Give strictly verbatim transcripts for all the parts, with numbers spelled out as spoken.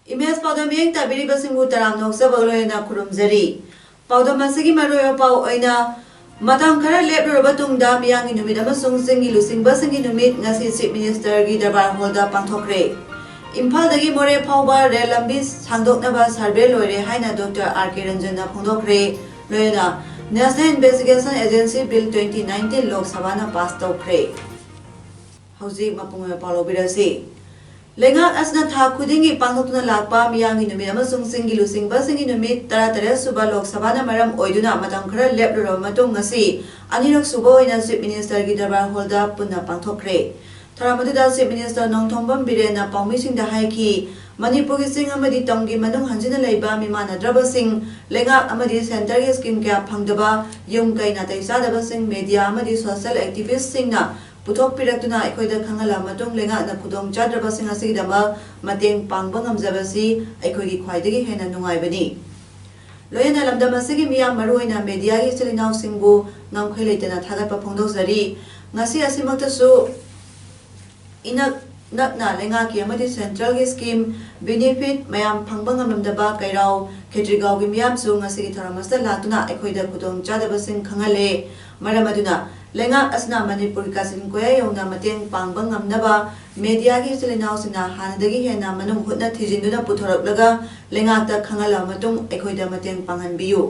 Image ꯄꯥꯎꯗꯝ ꯃꯤꯠꯌꯦꯡ ꯇꯥꯕꯤꯔꯤꯕꯁꯤꯡꯕꯨ ꯇꯔꯥꯝꯅ ꯑꯣꯛꯆꯕꯒ ꯂꯣꯏꯅꯅ ꯈꯨꯔꯨꯝꯖꯔꯤ꯫ ꯄꯥꯎꯗꯝ ꯑꯁꯤꯒꯤ ꯃꯔꯨꯑꯣꯏꯕ ꯄꯥꯎ ꯑꯣꯏꯅ, ꯃꯇꯝ ꯈꯔ ꯂꯦꯞꯂꯨꯔꯕ ꯇꯨꯡꯗ ꯃꯤꯌꯥꯝꯒꯤ ꯅꯨꯃꯤꯠ ꯑꯃꯁꯨꯡ ꯆꯤꯡꯒꯤ ꯂꯨꯆꯤꯡꯕꯁꯤꯡꯒꯤ ꯅꯨꯃꯤꯠ ꯉꯁꯤ ꯆꯤꯐ ꯃꯤꯅꯤꯁꯇꯔꯒꯤ ꯗꯔꯕꯥꯔ ꯍꯣꯜꯗ ꯄꯥꯡꯊꯣꯛꯈ꯭ꯔꯦ꯫ ꯏꯝꯐꯥꯜꯗꯒꯤ ꯃꯣꯔꯦ ꯐꯥꯎꯕ ꯔꯦꯜ ꯂꯝꯕꯤ ꯁꯥꯡꯗꯣꯛꯅꯕ ꯁꯔꯚꯦ ꯂꯣꯏꯔꯦ ꯍꯥꯏꯅ ꯗꯣꯛꯇꯔ ꯑꯥꯔ ꯀꯦ ꯔꯟꯖꯟꯅ ꯐꯣꯡꯗꯣꯛꯈ꯭ꯔꯦ꯫ ꯂꯣꯏꯅꯅ National Investigation Agency Bill twenty nineteen ꯂꯣꯛ ꯁꯚꯥꯅ ꯄꯥꯁ ꯇꯧꯈ꯭ꯔꯦ꯫ ꯍꯧꯖꯤꯛ ꯃꯄꯨꯡ ꯑꯣꯏꯕ ꯄꯥꯎ ꯂꯧꯕꯤꯔꯁꯤ꯫ ꯂꯩꯉꯥꯛ ꯑꯁꯤꯅ ꯊꯥ ꯈꯨꯗꯤꯡꯒꯤ ꯄꯥꯡꯊꯣꯛꯇꯨꯅ ꯂꯥꯛꯄ ꯃꯤꯌꯥꯝꯒꯤ ꯅꯨꯃꯤꯠ ꯑꯃꯁꯨꯡ ꯆꯤꯡꯒꯤ ꯂꯨꯆꯤꯡꯕꯁꯤꯡꯒꯤ ꯅꯨꯃꯤꯠ ꯇꯔꯥꯇꯔꯦꯠ ꯁꯨꯕ ꯂꯣꯛ ꯁꯚꯥꯅ ꯃꯔꯝ ꯑꯣꯏꯗꯨꯅ ꯃꯇꯝ ꯈꯔ ꯂꯦꯞꯂꯨꯔꯕ ꯃꯇꯨꯡ ꯉꯁꯤ ꯑꯅꯤꯔꯛ ꯁꯨꯕ ꯑꯣꯏꯅ ꯆꯤꯐ ꯃꯤꯅꯤꯁꯇꯔꯒꯤ ꯗꯔꯕꯥꯔ ꯍꯣꯜꯗ ꯄꯨꯟꯅ ꯄꯥꯡꯊꯣꯛꯈ꯭ꯔꯦ꯫ ꯊꯧꯔꯝ ꯑꯗꯨꯗ ꯆꯤꯐ ꯃꯤꯅꯤꯁꯇꯔ ꯅꯣꯡꯊꯣꯝꯕꯝ ꯕꯤꯔꯦꯟꯅ ꯄꯥꯎꯃꯤꯁꯤꯡꯗ ꯍꯥꯏꯈꯤ, ꯃꯅꯤꯄꯨꯔꯒꯤ ꯆꯤꯡ ꯑꯃꯗꯤ ꯇꯝꯒꯤ ꯃꯅꯨꯡ ꯍꯟꯖꯤꯟꯅ ꯂꯩꯕ ꯃꯤꯃꯥꯟꯅꯗ꯭ꯔꯕꯁꯤꯡ, ꯂꯩꯉꯥꯛ ꯑꯃꯗꯤ ꯁꯦꯟꯇꯔꯒꯤ ꯁ꯭ꯀꯤꯝ ꯀꯌꯥ ꯐꯪꯗꯕ, ꯌꯨꯝ ꯀꯩ ꯅꯥꯇꯩ ꯆꯥꯗꯕꯁꯤꯡ, ꯃꯦꯗꯤꯌꯥ ꯑꯃꯗꯤ ꯁꯣꯁꯤꯌꯦꯜ ꯑꯦꯛꯇꯤꯚꯤꯁ꯭ꯠꯁꯤꯡꯅ ꯄꯨꯊꯣꯛꯄꯤꯔꯛꯇꯨꯅ ꯑꯩꯈꯣꯏꯗ ꯈꯪꯍꯜꯂꯕ ꯃꯇꯨꯡ ꯂꯩꯉꯥꯛꯅ ꯈꯨꯗꯣꯡꯆꯥꯗ꯭ꯔꯕꯁꯤꯡ ꯑꯁꯤꯒꯤꯗꯃꯛ ꯃꯇꯦꯡ ꯄꯥꯡꯕ ꯉꯝꯖꯕꯁꯤ ꯑꯩꯈꯣꯏꯒꯤ ꯈ꯭ꯋꯥꯏꯗꯒꯤ ꯍꯦꯟꯅ ꯅꯨꯡꯉꯥꯏꯕꯅꯤ꯫ ꯂꯣꯏꯅꯅ ꯂꯝꯗꯝ ꯑꯁꯤꯒꯤ ꯃꯤꯌꯥꯝ, ꯃꯔꯨꯑꯣꯏꯅ ꯃꯦꯗꯤꯌꯥꯒꯤ ꯏꯆꯤꯜ ꯏꯅꯥꯎꯁꯤꯡꯕꯨ ꯉꯝꯈꯩ ꯂꯩꯇꯅ ꯊꯥꯒꯠꯄ ꯐꯣꯡꯗꯣꯛꯆꯔꯤ꯫ ꯉꯁꯤ ꯑꯁꯤꯃꯛꯇꯁꯨ ꯏꯅꯛ ꯅꯛꯅ ꯂꯩꯉꯥꯛꯀꯤ ꯑꯃꯗꯤ ꯁꯦꯟꯇ꯭ꯔꯦꯜꯒꯤ ꯁ꯭ꯀꯤꯝ ꯕꯦꯅꯤꯐꯤꯠ ꯃꯌꯥꯝ ꯐꯪꯕ ꯉꯝꯂꯝꯗꯕ ꯀꯩꯔꯥꯎ ꯈꯦꯇ꯭ꯔꯤꯒꯥꯎꯒꯤ ꯃꯤꯌꯥꯝꯁꯨ ꯉꯁꯤꯒꯤ ꯊꯧꯔꯝ ꯑꯁꯤꯗ ꯂꯥꯛꯇꯨꯅ ꯑꯩꯈꯣꯏꯗ ꯈꯨꯗꯣꯡꯆꯥꯗꯕꯁꯤꯡ ꯈꯪꯍꯜꯂꯦ꯫ ꯃꯔꯝ ꯑꯗꯨꯅ ꯂꯩꯉꯥꯛ ꯑꯁꯤꯅ ꯃꯅꯤꯄꯨꯔꯒꯤ ꯀꯥꯆꯤꯟ ꯀꯣꯌꯥ ꯌꯧꯅ ꯃꯇꯦꯡ ꯄꯥꯡꯕ ꯉꯝꯅꯕ ꯃꯦꯗꯤꯌꯥꯒꯤ ꯏꯆꯤꯜ ꯏꯅꯥꯎꯁꯤꯡꯅ ꯍꯥꯟꯅꯗꯒꯤ ꯍꯦꯟꯅ ꯃꯅꯨꯡ ꯍꯨꯠꯅ ꯊꯤꯖꯤꯟꯗꯨꯅ ꯄꯨꯊꯣꯔꯛꯂꯒ ꯂꯩꯉꯥꯛꯇ ꯈꯪꯍꯜꯂꯕ ꯃꯇꯨꯡ ꯑꯩꯈꯣꯏꯗ ꯃꯇꯦꯡ ꯄꯥꯡꯍꯟꯕꯤꯌꯨ꯫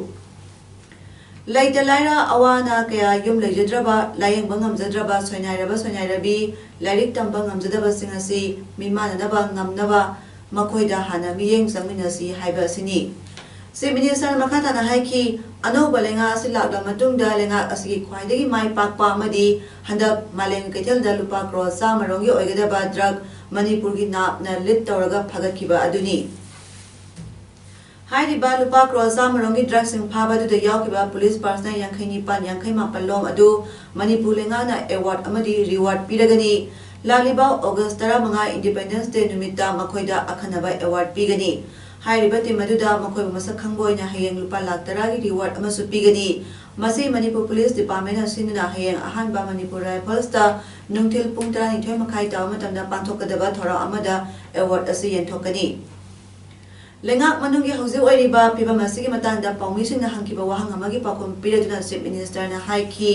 ꯂꯩꯇ ꯂꯥꯏꯔ, ꯑꯋꯥ ꯑꯅꯥ ꯀꯌꯥ, ꯌꯨꯝ ꯂꯩꯖꯗ꯭ꯔꯕ, ꯂꯥꯌꯦꯡꯕ ꯉꯝꯖꯗ꯭ꯔꯕ, ꯁꯣꯏꯅꯥꯏꯔꯕ ꯁꯣꯏꯅꯥꯏꯔꯕꯤ, ꯂꯥꯏꯔꯤꯛ ꯇꯝꯕ ꯉꯝꯖꯗꯕꯁꯤꯡ ꯑꯁꯤ ꯃꯤꯃꯥꯟꯅꯅꯕ ꯉꯝꯅꯕ ꯃꯈꯣꯏꯗ ꯍꯥꯟꯅ ꯃꯤꯠꯌꯦꯡ ꯆꯪꯃꯤꯟꯅꯁꯤ ꯍꯥꯏꯕ ꯑꯁꯤꯅꯤ꯫ ꯆꯤꯐ ꯃꯤꯅꯤꯁꯇꯔꯅ ꯃꯈꯥ ꯇꯥꯅ ꯍꯥꯏꯈꯤ, ꯑꯅꯧꯕ ꯂꯩꯉꯥꯛ ꯑꯁꯤ ꯂꯥꯛꯂꯕ ꯃꯇꯨꯡꯗ ꯂꯩꯉꯥꯛ ꯑꯁꯤꯒꯤ ꯈ꯭ꯋꯥꯏꯗꯒꯤ ꯃꯥꯏ ꯄꯥꯛꯄ ꯑꯃꯗꯤ ꯍꯟꯗꯛ ꯃꯥꯂꯦꯝꯒꯤ ꯀꯩꯊꯦꯜꯗ ꯂꯨꯄꯥ ꯀ꯭ꯔꯣꯔ ꯆꯥꯝꯃ ꯔꯣꯝꯒꯤ ꯑꯣꯏꯒꯗꯕ ꯗ꯭ꯔꯒ ꯃꯅꯤꯄꯨꯔꯒꯤ ꯅꯥꯞꯅ ꯂꯤꯗ ꯇꯧꯔꯒ ꯐꯒꯠꯈꯤꯕ ꯑꯗꯨꯅꯤ꯫ ꯍꯥꯏꯔꯤꯕ ꯂꯨꯄꯥ ꯀ꯭ꯔꯣꯔ ꯆꯥꯝꯃ ꯔꯣꯝꯒꯤ ꯗ꯭ꯔꯒꯁꯤꯡ ꯐꯥꯕ ꯑꯗꯨꯗ ꯌꯥꯎꯈꯤꯕ ꯄꯨꯂꯤꯁ ꯄꯥꯔꯁꯅꯦꯜ ꯌꯥꯡꯈꯩ ꯅꯤꯄꯥꯟ, ꯌꯥꯡꯈꯩ ꯃꯥꯄꯟ ꯂꯣꯝ ꯑꯗꯨ ꯃꯅꯤꯄꯨꯔ ꯂꯩꯉꯥꯛꯅ ꯑꯦꯋꯥꯔꯗ ꯑꯃꯗꯤ ꯔꯤꯋꯥꯔꯗ ꯄꯤꯔꯒꯅꯤ꯫ ꯂꯥꯛꯂꯤꯕ ꯑꯣꯒꯁ ꯇꯔꯥꯃꯉꯥ, ꯏꯟꯗꯤꯄꯦꯟꯗꯦꯟꯁ ꯗꯦ ꯅꯨꯃꯤꯠꯇ ꯃꯈꯣꯏꯗ ꯑꯈꯟꯅꯕ ꯑꯦꯋꯥꯔꯗ ꯄꯤꯒꯅꯤ꯫ ꯍꯥꯏꯔꯤꯕ ꯇꯤꯝ ꯑꯗꯨꯗ ꯃꯈꯣꯏꯕꯨ ꯃꯁꯛ ꯈꯪꯕ ꯑꯣꯏꯅ ꯍꯌꯦꯡ ꯂꯨꯄꯥ ꯂꯥꯈ ꯇꯔꯥꯒꯤ ꯔꯤꯋꯥꯔꯗ ꯑꯃꯁꯨ ꯄꯤꯒꯅꯤ꯫ ꯃꯁꯤ ꯃꯅꯤꯄꯨꯔ ꯄꯨꯂꯤꯁ ꯗꯤꯄꯥꯔꯠꯃꯦꯟꯅ ꯁꯤꯟꯗꯨꯅ ꯍꯌꯦꯡ ꯑꯍꯥꯟꯕ ꯃꯅꯤꯄꯨꯔ ꯔꯥꯏꯐꯜꯁꯇ ꯅꯨꯡꯊꯤꯜ ꯄꯨꯡ ꯇꯔꯥꯅꯤꯊꯣꯏ ꯃꯈꯥꯏ ꯇꯥꯕ ꯃꯇꯝꯗ ꯄꯥꯡꯊꯣꯛꯀꯗꯕ ꯊꯧꯔꯝ ꯑꯃꯗ ꯑꯦꯋꯥꯔꯗ ꯑꯁꯤ ꯌꯦꯟꯊꯣꯛꯀꯅꯤ꯫ ꯂꯩꯉꯥꯛ ꯃꯅꯨꯡꯒꯤ ꯍꯧꯖꯤꯛ ꯑꯣꯏꯔꯤꯕ ꯐꯤꯕꯝ ꯑꯁꯤꯒꯤ ꯃꯇꯥꯡꯗ ꯄꯥꯎꯃꯤꯁꯤꯡꯅ ꯍꯪꯈꯤꯕ ꯋꯥꯍꯪ ꯑꯃꯒꯤ ꯄꯥꯎꯈꯨꯝ ꯄꯤꯔꯗꯨꯅ ꯆꯤꯐ ꯃꯤꯅꯤꯁꯇꯔꯅ ꯍꯥꯏꯈꯤ,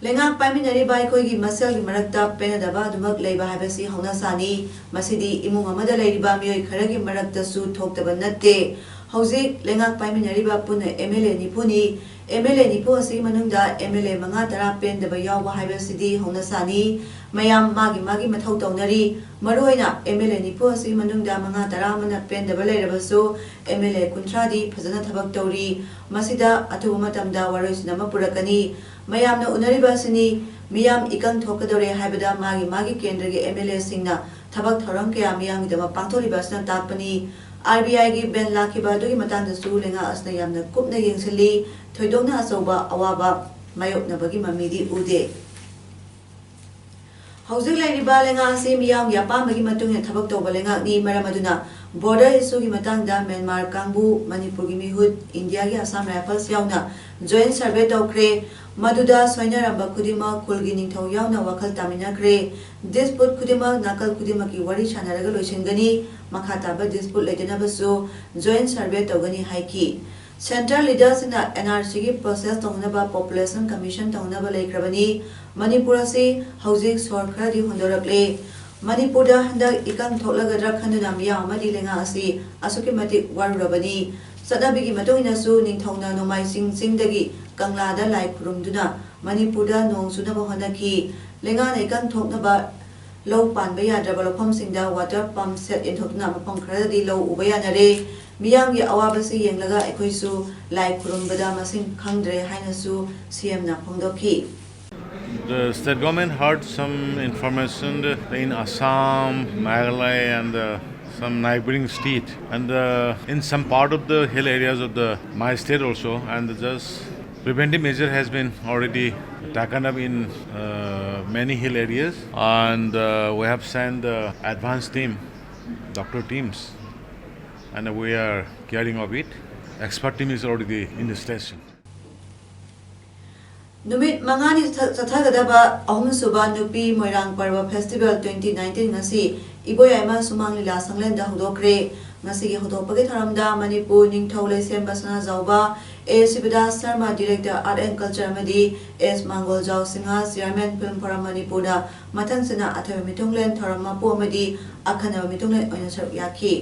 ꯂꯩꯉꯥꯛ ꯄꯥꯏꯃꯤꯟꯅꯔꯤꯕ ꯑꯩꯈꯣꯏꯒꯤ ꯃꯁꯦꯜꯒꯤ ꯃꯔꯛꯇ ꯄꯦꯟꯅꯗꯕ ꯑꯗꯨꯃꯛ ꯂꯩꯕ ꯍꯥꯏꯕꯁꯤ ꯍꯧꯅꯁꯥꯅꯤ꯫ ꯃꯁꯤꯗꯤ ꯏꯃꯨꯡ ꯑꯃꯗ ꯂꯩꯔꯤꯕ ꯃꯤꯑꯣꯏ ꯈꯔꯒꯤ ꯃꯔꯛꯇꯁꯨ ꯊꯣꯛꯇꯕ ꯅꯠꯇꯦ꯫ ꯍꯧꯖꯤꯛ ꯂꯩꯉꯥꯛ ꯄꯥꯏꯃꯤꯟꯅꯔꯤꯕ ꯄꯨꯟꯅ ꯑꯦꯝ ꯑꯦꯜ ꯑꯦ ꯅꯤꯐꯨꯅꯤ꯫ ꯑꯦꯝ ꯑꯦꯜ ꯑꯦ ꯅꯤꯐꯨ ꯑꯁꯤꯒꯤ ꯃꯅꯨꯡꯗ ꯑꯦꯝ ꯑꯦꯜ ꯑꯦ ꯃꯉꯥ ꯇꯔꯥ ꯄꯦꯟꯗꯕ ꯌꯥꯎꯕ ꯍꯥꯏꯕꯁꯤꯗꯤ ꯍꯧꯅꯁꯥꯅꯤ꯫ ꯃꯌꯥꯝ ꯃꯥꯒꯤ ꯃꯥꯒꯤ ꯃꯊꯧ ꯇꯧꯅꯔꯤ꯫ ꯃꯔꯨꯑꯣꯏꯅ ꯑꯦꯝ ꯑꯦꯜ ꯑꯦ ꯅꯤꯐꯨ ꯑꯁꯤꯒꯤ ꯃꯅꯨꯡꯗ ꯃꯉꯥ ꯇꯔꯥ ꯑꯃꯅ ꯄꯦꯟꯗꯕ ꯂꯩꯔꯕꯁꯨ, ꯑꯦꯝ ꯑꯦꯜ ꯑꯦ ꯀꯨꯟꯊ꯭ꯔꯥꯗꯤ ꯐꯖꯅ ꯊꯕꯛ ꯇꯧꯔꯤ꯫ ꯃꯁꯤꯗ ꯑꯊꯨꯕ ꯃꯇꯝꯗ ꯋꯥꯔꯣꯏꯁꯤꯟ ꯑꯃ ꯄꯨꯔꯛꯀꯅꯤ꯫ ꯃꯌꯥꯝꯅ ꯎꯅꯔꯤꯕ ꯑꯁꯤꯅꯤ꯫ ꯃꯤꯌꯥꯝ ꯏꯀꯪ ꯊꯣꯛꯀꯗꯧꯔꯦ ꯍꯥꯏꯕꯗ ꯃꯥꯒꯤ ꯃꯥꯒꯤ ꯀꯦꯟꯗ꯭ꯔꯒꯤ ꯑꯦꯝ ꯑꯦꯜ ꯑꯦꯁꯤꯡꯅ ꯊꯕꯛ ꯊꯧꯔꯝ ꯀꯌꯥ ꯃꯤꯌꯥꯝꯒꯤꯗꯃꯛ ꯄꯥꯡꯊꯣꯛꯂꯤꯕ ꯑꯁꯤꯅ ꯇꯥꯛꯄꯅꯤ꯫ ꯑꯥꯔ ꯕꯤ ꯑꯥꯏꯒꯤ ꯕꯦꯟ ꯂꯥꯛꯈꯤꯕ ꯑꯗꯨꯒꯤ ꯃꯇꯥꯡꯗꯁꯨ ꯂꯩꯉꯥꯛ ꯑꯁꯤꯅ ꯌꯥꯝꯅ ꯀꯨꯞꯅ ꯌꯦꯡꯁꯤꯜꯂꯤ꯫ ꯊꯣꯏꯗꯣꯛꯅ ꯑꯆꯧꯕ ꯑꯋꯥꯕ ꯃꯥꯌꯣꯛꯅꯕꯒꯤ ꯃꯃꯤꯗꯤ ꯎꯗꯦ꯫ ꯍꯧꯖꯤꯛ ꯂꯩꯔꯤꯕ ꯂꯩꯉꯥꯛ ꯑꯁꯤ ꯃꯤꯌꯥꯝꯒꯤ ꯑꯄꯥꯝꯕꯒꯤ ꯃꯇꯨꯡ ꯏꯟꯅ ꯊꯕꯛ ꯇꯧꯕ ꯂꯩꯉꯥꯛꯅꯤ꯫ ꯃꯔꯝ ꯑꯗꯨꯅ ꯕꯣꯔꯗꯔ ꯏꯁꯨꯒꯤ ꯃꯇꯥꯡꯗ ꯃ꯭ꯌꯥꯟꯃꯥꯔ ꯀꯥꯡꯕꯨ, ꯃꯅꯤꯄꯨꯔꯒꯤ ꯃꯤꯍꯨꯠ, ꯏꯟꯗꯤꯌꯥꯒꯤ ꯑꯁꯥꯝ ꯔꯥꯏꯐꯜꯁ ꯌꯥꯎꯅ ꯖꯣꯏꯟꯠ ꯁꯔꯚꯦ ꯇꯧꯈ꯭ꯔꯦ꯫ ꯃꯗꯨꯗ ꯁꯣꯏꯅꯔꯝꯕ ꯈꯨꯗꯤꯡꯃꯛ ꯈꯨꯜꯒꯤ ꯅꯤꯡꯊꯧ ꯌꯥꯎꯅ ꯋꯥꯈꯜ ꯇꯥꯃꯤꯟꯅꯈ꯭ꯔꯦ꯫ ꯗꯤꯁꯄ꯭ꯌꯨꯠ ꯈꯨꯗꯤꯡꯃꯛ ꯅꯥꯀꯜ ꯈꯨꯗꯤꯡꯃꯛꯀꯤ ꯋꯥꯔꯤ ꯁꯥꯟꯅꯔꯒ ꯂꯣꯏꯁꯤꯟꯒꯅꯤ꯫ ꯃꯈꯥ ꯇꯥꯕ ꯗꯤꯁꯄ꯭ꯌꯨꯠ ꯂꯩꯇꯅꯕꯁꯨ ꯖꯣꯏꯟꯠ ꯁꯔꯚꯦ ꯇꯧꯒꯅꯤ ꯍꯥꯏꯈꯤ꯫ ꯁꯦꯟꯇ꯭ꯔꯦꯜ ꯂꯤꯗꯔꯁꯤꯡꯅ ꯑꯦꯟ ꯑꯥꯔ ꯁꯤꯒꯤ ꯄ꯭ꯔꯣꯁꯦꯁ ꯇꯧꯅꯅꯕ ꯄꯣꯄꯨꯂꯦꯁꯟ ꯀꯃꯤꯁꯟ ꯇꯧꯅꯕ ꯂꯩꯈ꯭ꯔꯕꯅꯤ꯫ ꯃꯅꯤꯄꯨꯔ ꯑꯁꯤ ꯍꯧꯖꯤꯛ ꯁꯣꯔ ꯈꯔꯗꯤ ꯍꯣꯟꯗꯣꯔꯛꯂꯦ꯫ ꯃꯅꯤꯄꯨꯔꯗ ꯍꯟꯗꯛ ꯏꯀꯪ ꯊꯣꯛꯂꯒꯗ꯭ꯔꯥ ꯈꯟꯗꯨꯅ ꯃꯤꯌꯥꯝ ꯑꯃꯗꯤ ꯂꯩꯉꯥꯛ ꯑꯁꯤ ꯑꯁꯨꯛꯀꯤ ꯃꯇꯤꯛ ꯋꯥꯔꯨꯔꯕꯅꯤ꯫ ꯆꯠꯅꯕꯤꯒꯤ ꯃꯇꯨꯡ ꯏꯟꯅꯁꯨ ꯅꯤꯡꯊꯧꯅ ꯅꯣꯡꯃꯥꯏꯆꯤꯡ ꯆꯤꯡꯗꯒꯤ ꯀꯪꯂꯥꯗ ꯂꯥꯏ ꯈꯨꯔꯨꯝꯗꯨꯅ ꯃꯅꯤꯄꯨꯔꯗ ꯅꯣꯡ ꯆꯨꯅꯕ ꯍꯣꯠꯅꯈꯤ꯫ ꯂꯩꯉꯥꯛꯅ ꯏꯀꯪ ꯊꯣꯛꯅꯕ ꯂꯧ ꯄꯥꯟꯕ ꯌꯥꯗ꯭ꯔꯕ ꯂꯧꯐꯝꯁꯤꯡꯗ ꯋꯥꯇꯔ ꯄꯝꯞ ꯁꯦꯠ ꯌꯦꯟꯊꯣꯛꯇꯨꯅ ꯃꯐꯝ ꯈꯔꯗꯗꯤ ꯂꯧ ꯎꯕ ꯌꯥꯅꯔꯦ꯫ ꯃꯤꯌꯥꯝꯒꯤ ꯑꯋꯥꯕꯁꯤ ꯌꯦꯡꯂꯒ ꯑꯩꯈꯣꯏꯁꯨ ꯂꯥꯏ ꯈꯨꯔꯨꯝꯕꯗ ꯃꯁꯤꯡ ꯈꯪꯗ꯭ꯔꯦ ꯍꯥꯏꯅꯁꯨ ꯁꯤ ꯑꯦꯝꯅ ꯐꯣꯡꯗꯣꯛꯈꯤ꯫ The state government heard some information that in Assam, Meghalaya, and uh, some neighboring state and uh, in some part of the hill areas of the my state also, and just preventive measure has been already taken up in uh, many hill areas, and uh, we have sent the advance team, doctor teams, and we are caring of it. Expert team is already in the station. ꯅꯨꯃꯤꯠ ꯃꯉꯥꯅꯤ ꯆꯠꯊ- ꯆꯠꯊꯒꯗꯕ ꯑꯍꯨꯝꯁꯨꯕ ꯅꯨꯄꯤ ꯃꯣꯏꯔꯥꯡ ꯄꯔꯕ festival twenty nineteen ꯉꯁꯤ ꯏꯕꯣꯌꯥꯏꯃ ꯁꯨꯃꯥꯡ ꯂꯤꯂꯥ ꯁꯪꯂꯦꯟꯗ ꯍꯧꯗꯣꯛꯈ꯭ꯔꯦ꯫ ꯉꯁꯤꯒꯤ ꯍꯧꯗꯣꯛꯄꯒꯤ ꯊꯧꯔꯝꯗ ꯃꯅꯤꯄꯨꯔ ꯅꯤꯡꯊꯧ Leishemba Sanajaoba A Shivdas Sharma, director, art and culture, ꯑꯃꯗꯤ S Mangoljao Singh, chairman, film forum ꯃꯅꯤꯄꯨꯔꯗ ꯃꯊꯪꯁꯤꯅ ꯑꯊꯣꯏꯕ ꯃꯤꯊꯨꯡꯂꯦꯟ ꯊꯧꯔꯝ ꯃꯄꯨ ꯑꯃꯗꯤ ꯑꯈꯟꯅꯕ ꯃꯤꯊꯨꯡꯂꯦꯟ ꯑꯣꯏꯅ ꯁꯔꯨꯛ ꯌꯥꯈꯤ꯫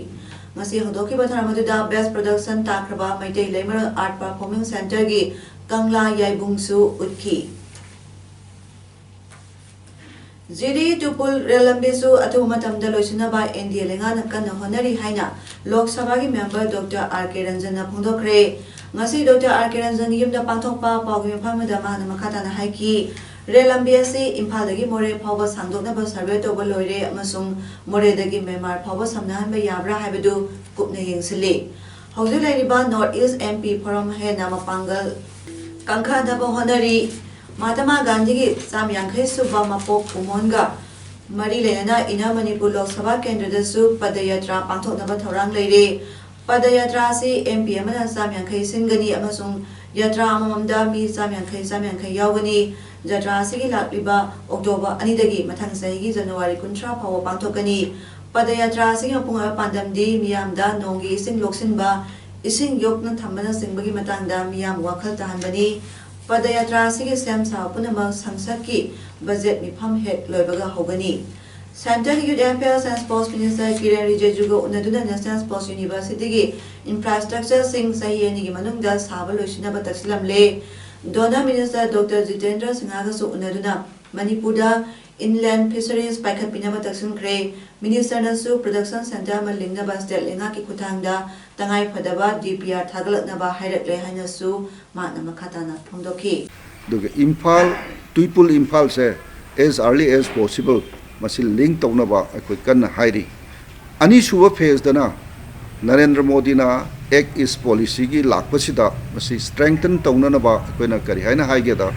ꯉꯁꯤ ꯍꯧꯗꯣꯛꯈꯤꯕ ꯊꯧꯔꯝ ꯑꯗꯨꯗ ꯕꯦꯁ ꯄ꯭ꯔꯗꯛꯁꯟ ꯇꯥꯈ꯭ꯔꯕ ꯃꯩꯇꯩ ꯂꯩꯃꯔꯦꯜ ꯑꯥꯔꯠ ꯄꯔꯐꯣꯔꯃꯤꯡ ꯁꯦꯟꯇꯔꯒꯤ ꯀꯪꯂꯥ ꯌꯥꯏꯕꯨꯡꯁꯨ ꯎꯠꯈꯤ꯫ ꯖꯤꯔꯤ ꯇꯨꯄꯨꯜ ꯔꯦꯜ ꯂꯝꯕꯤꯁꯨ ꯑꯊꯨꯕ ꯃꯇꯝꯗ ꯂꯣꯏꯁꯤꯟꯅꯕ ꯑꯦꯟ ꯗꯤ ꯑꯦ ꯂꯩꯉꯥꯛꯅ ꯀꯟꯅ ꯍꯣꯠꯅꯔꯤ ꯍꯥꯏꯅ ꯂꯣꯛ ꯁꯚꯥꯒꯤ ꯃꯦꯝꯕꯔ ꯗꯣꯛꯇꯔ ꯑꯥꯔ ꯀꯦ ꯔꯟꯖꯟꯅ ꯐꯣꯡꯗꯣꯛꯈ꯭ꯔꯦ꯫ ꯉꯁꯤ ꯗꯣꯛꯇꯔ ꯑꯥꯔ ꯀꯦ ꯔꯟꯖꯟꯒꯤ ꯌꯨꯝꯗ ꯄꯥꯡꯊꯣꯛꯄ ꯄꯥꯎꯒꯤ ꯃꯤꯐꯝ ꯑꯃꯗ ꯃꯍꯥꯛꯅ ꯃꯈꯥ ꯇꯥꯅ ꯍꯥꯏꯈꯤ, ꯔꯦꯜ ꯂꯝꯕꯤ ꯑꯁꯤ ꯏꯝꯐꯥꯜꯗꯒꯤ ꯃꯣꯔꯦ ꯐꯥꯎꯕ ꯁꯥꯡꯗꯣꯛꯅꯕ ꯁꯔꯚꯦ ꯇꯧꯕ ꯂꯣꯏꯔꯦ ꯑꯃꯁꯨꯡ ꯃꯣꯔꯦꯗꯒꯤ ꯃ꯭ꯌꯥꯟꯃꯥꯔ ꯐꯥꯎꯕ ꯁꯝꯅꯍꯟꯕ ꯌꯥꯕ꯭ꯔꯥ ꯍꯥꯏꯕꯗꯨ ꯀꯨꯞꯅ ꯌꯦꯡꯁꯤꯜꯂꯤ꯫ ꯍꯧꯖꯤꯛ ꯂꯩꯔꯤꯕ north east M P form ꯍꯦꯟꯅ ꯃꯄꯥꯡꯒꯜ ꯀꯟꯈꯠꯅꯕ ꯍꯣꯠꯅꯔꯤ꯫ ꯃꯍꯥꯇꯃꯥ ꯒꯥꯟꯙꯤꯒꯤ ꯆꯥꯝ ꯌꯥꯡꯈꯩ ꯁꯨꯕ ꯃꯄꯣꯛ ꯀꯨꯝꯑꯣꯟꯒ ꯃꯔꯤ ꯂꯩꯅꯅ ꯏꯟꯅꯔ ꯃꯅꯤꯄꯨꯔ ꯂꯣꯛ ꯁꯚꯥ ꯀꯦꯟꯗ꯭ꯔꯗꯁꯨ ꯄꯗꯌꯥꯇ꯭ꯔꯥ ꯄꯥꯡꯊꯣꯛꯅꯕ ꯊꯧꯔꯥꯡ ꯂꯩꯔꯦ꯫ ꯄꯗꯌꯥꯇ꯭ꯔꯥ ꯑꯁꯤ ꯑꯦꯝ ꯄꯤ ꯑꯃꯅ ꯆꯥꯝ ꯌꯥꯡꯈꯩ ꯁꯤꯟꯒꯅꯤ ꯑꯃꯁꯨꯡ ꯌꯥꯇ꯭ꯔꯥ ꯑꯃꯃꯝꯗ ꯃꯤ ꯆꯥꯝ ꯌꯥꯡꯈꯩ, ꯆꯥꯝ ꯌꯥꯡꯈꯩ ꯌꯥꯎꯒꯅꯤ꯫ ꯖꯇ꯭ꯔꯥ ꯑꯁꯤꯒꯤ ꯂꯥꯛꯂꯤꯕ ꯑꯣꯛꯇꯣꯕꯔ ꯑꯅꯤꯗꯒꯤ ꯃꯊꯪ ꯆꯍꯤꯒꯤ ꯖꯅꯋꯥꯔꯤ ꯀꯨꯟꯊ꯭ꯔꯥ ꯐꯥꯎꯕ ꯄꯥꯡꯊꯣꯛꯀꯅꯤ꯫ ꯄꯗꯌꯥꯇ꯭ꯔꯥ ꯑꯁꯤꯒꯤ ꯃꯄꯨꯡ ꯑꯣꯏꯕ ꯄꯥꯟꯗꯝꯗꯤ ꯃꯤꯌꯥꯝꯗ ꯅꯣꯡꯒꯤ ꯏꯁꯤꯡ ꯂꯣꯛꯁꯤꯟꯕ, ꯏꯁꯤꯡ ꯌꯣꯛꯅ ꯊꯝꯕꯅꯆꯤꯡꯕꯒꯤ ꯃꯇꯥꯡꯗ ꯃꯤꯌꯥꯝ ꯋꯥꯈꯜ ꯇꯥꯍꯟꯕꯅꯤ꯫ ꯄꯗꯌꯥꯇ꯭ꯔꯥ ꯑꯁꯤꯒꯤ ꯁꯦꯝ ꯁꯥꯕ ꯄꯨꯝꯅꯃꯛ ꯁꯪꯁꯠꯀꯤ ꯕꯖꯦꯠ ꯃꯤꯐꯝ ꯍꯦꯛ ꯂꯣꯏꯕꯒ ꯍꯧꯒꯅꯤ꯫ Centre ꯒꯤ Youth Affairs and Sports Minister Kiren Rijiju ꯒ ꯎꯅꯗꯨꯅ National Sports University ꯒꯤ infrastructure ꯁꯤꯡ ꯆꯍꯤ ꯑꯅꯤꯒꯤ ꯃꯅꯨꯡꯗ ꯁꯥꯕ ꯂꯣꯏꯁꯤꯟꯅꯕ ꯇꯛꯁꯤꯜꯂꯝꯂꯦ꯫ DoNER Minister Doctor Jitendra Singha ꯒꯁꯨ ꯎꯅꯗꯨꯅ ꯃꯅꯤꯄꯨꯔꯗ inland fisheries ꯄꯥꯏꯈꯠꯄꯤꯅꯕ ꯇꯛꯁꯤꯟꯈ꯭ꯔꯦ꯫ Minister ꯅꯁꯨ production centre ꯑꯃ ꯂꯤꯡꯅꯕ state ꯂꯩꯉꯥꯛꯀꯤ ꯈꯨꯠꯊꯥꯡꯗ ꯇꯉꯥꯏ ꯐꯗꯕ D P R ꯊꯥꯒꯠꯂꯛꯅꯕ ꯍꯥꯏꯔꯛꯂꯦ ꯍꯥꯏꯅꯁꯨ ꯃꯍꯥꯛꯅ ꯃꯈꯥ ꯇꯥꯅ ꯐꯣꯡꯗꯣꯛꯈꯤ꯫ ꯑꯗꯨꯒ Imphal, ꯇꯨꯏꯄꯨꯜ ꯏꯝꯐꯥꯜꯁꯦ as early as possible ꯃꯁꯤ link ꯇꯧꯅꯕ ꯑꯩꯈꯣꯏ ꯀꯟꯅ ꯍꯥꯏꯔꯤ꯫ ꯑꯅꯤꯁꯨꯕ ꯐꯦꯖꯇꯅ ꯅꯔꯦꯟꯗ꯭ꯔ ꯃꯣꯗꯤꯅ ꯑꯦꯛ ꯏꯁ ꯄꯣꯂꯤꯁꯤꯒꯤ ꯂꯥꯛꯄꯁꯤꯗ ꯃꯁꯤ ꯁ꯭ꯇ꯭ꯔꯦꯡꯊꯟ ꯇꯧꯅꯅꯕ ꯑꯩꯈꯣꯏꯅ ꯀꯔꯤ ꯍꯥꯏꯅ ꯍꯥꯏꯒꯦꯗ,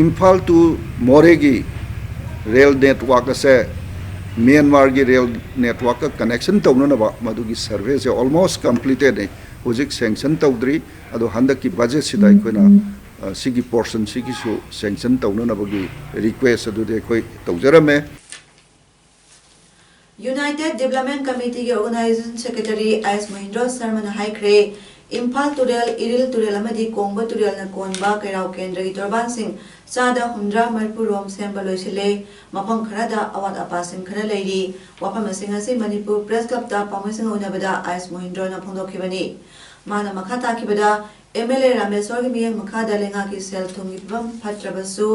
ꯏꯝꯐꯥꯜ ꯇꯨ ꯃꯣꯔꯦꯒꯤ ꯔꯦꯜ ꯅꯦꯠꯋꯥꯛ ꯑꯁꯦ ꯃ꯭ꯌꯥꯟꯃꯥꯔꯒꯤ ꯔꯦꯜ ꯅꯦꯠꯋꯥꯛꯀ ꯀꯅꯦꯛꯁꯟ ꯇꯧꯅꯅꯕ ꯃꯗꯨꯒꯤ ꯁꯔꯚꯦꯁꯦ ꯑꯣꯜꯃꯣꯁ ꯀꯝꯄ꯭ꯂꯤꯇꯦꯗꯅꯤ꯫ ꯍꯧꯖꯤꯛ ꯁꯦꯡꯁꯟ ꯇꯧꯗ꯭ꯔꯤ꯫ ꯑꯗꯣ ꯍꯟꯗꯛꯀꯤ ꯕꯖꯦꯠꯁꯤꯗ ꯑꯩꯈꯣꯏꯅ ꯁꯤꯒꯤ ꯄꯣꯔꯁꯟꯁꯤꯒꯤꯁꯨ ꯁꯦꯡꯁꯟ ꯇꯧꯅꯅꯕꯒꯤ ꯔꯤꯀ꯭ꯋꯦꯁ ꯑꯗꯨꯗꯤ ꯑꯩꯈꯣꯏ ꯇꯧꯖꯔꯝꯃꯦ꯫ United Development Committeeꯒꯤ Organizing Secretary ꯑꯥꯏ ꯑꯦꯁ ꯃꯣꯍꯤꯟꯗ꯭ꯔꯣ ꯁꯔꯃꯅ ꯍꯥꯏꯈ꯭ꯔꯦ, ꯏꯝꯐꯥꯜ ꯇꯨꯔꯦꯜ, ꯏꯔꯤꯜ ꯇꯨꯔꯦꯜ ꯑꯃꯗꯤ ꯀꯣꯡꯕ ꯇꯨꯔꯦꯜꯅ ꯀꯣꯟꯕ ꯀꯩꯔꯥꯎ ꯀꯦꯟꯗ꯭ꯔꯒꯤ ꯇꯣꯔꯕꯥꯟꯁꯤꯡ ꯆꯥꯗ ꯍꯨꯝꯗ꯭ꯔꯥ ꯃꯔꯤꯐꯨ ꯔꯣꯝ ꯁꯦꯝꯕ ꯂꯣꯏꯁꯤꯜꯂꯦ꯫ ꯃꯐꯝ ꯈꯔꯗ ꯑꯋꯥꯠ ꯑꯄꯥꯁꯤꯡ ꯈꯔ ꯂꯩꯔꯤ꯫ ꯋꯥꯐꯝ ꯑꯁꯤꯡ ꯑꯁꯤ ꯃꯅꯤꯄꯨꯔ ꯄ꯭ꯔꯦꯁ ꯀ꯭ꯂꯕꯇ ꯄꯥꯎꯃꯤꯁꯤꯡꯒ ꯎꯅꯕꯗ ꯑꯥꯏ ꯑꯦꯁ ꯃꯣꯍꯤꯟꯗ꯭ꯔꯣꯅ ꯐꯣꯡꯗꯣꯛꯈꯤꯕꯅꯤ꯫ ꯃꯥꯅ ꯃꯈꯥ ꯇꯥꯈꯤꯕꯗ, ꯑꯦꯝ ꯑꯦꯜ ꯑꯦ ꯔꯥꯃꯦꯁꯣꯔꯒꯤ ꯃꯤꯠꯌꯦꯡ ꯃꯈꯥꯗ ꯂꯩꯉꯥꯛꯀꯤ ꯁꯦꯜ ꯊꯨꯝꯒꯤ ꯐꯤꯕꯝ ꯐꯠꯇ꯭ꯔꯕꯁꯨ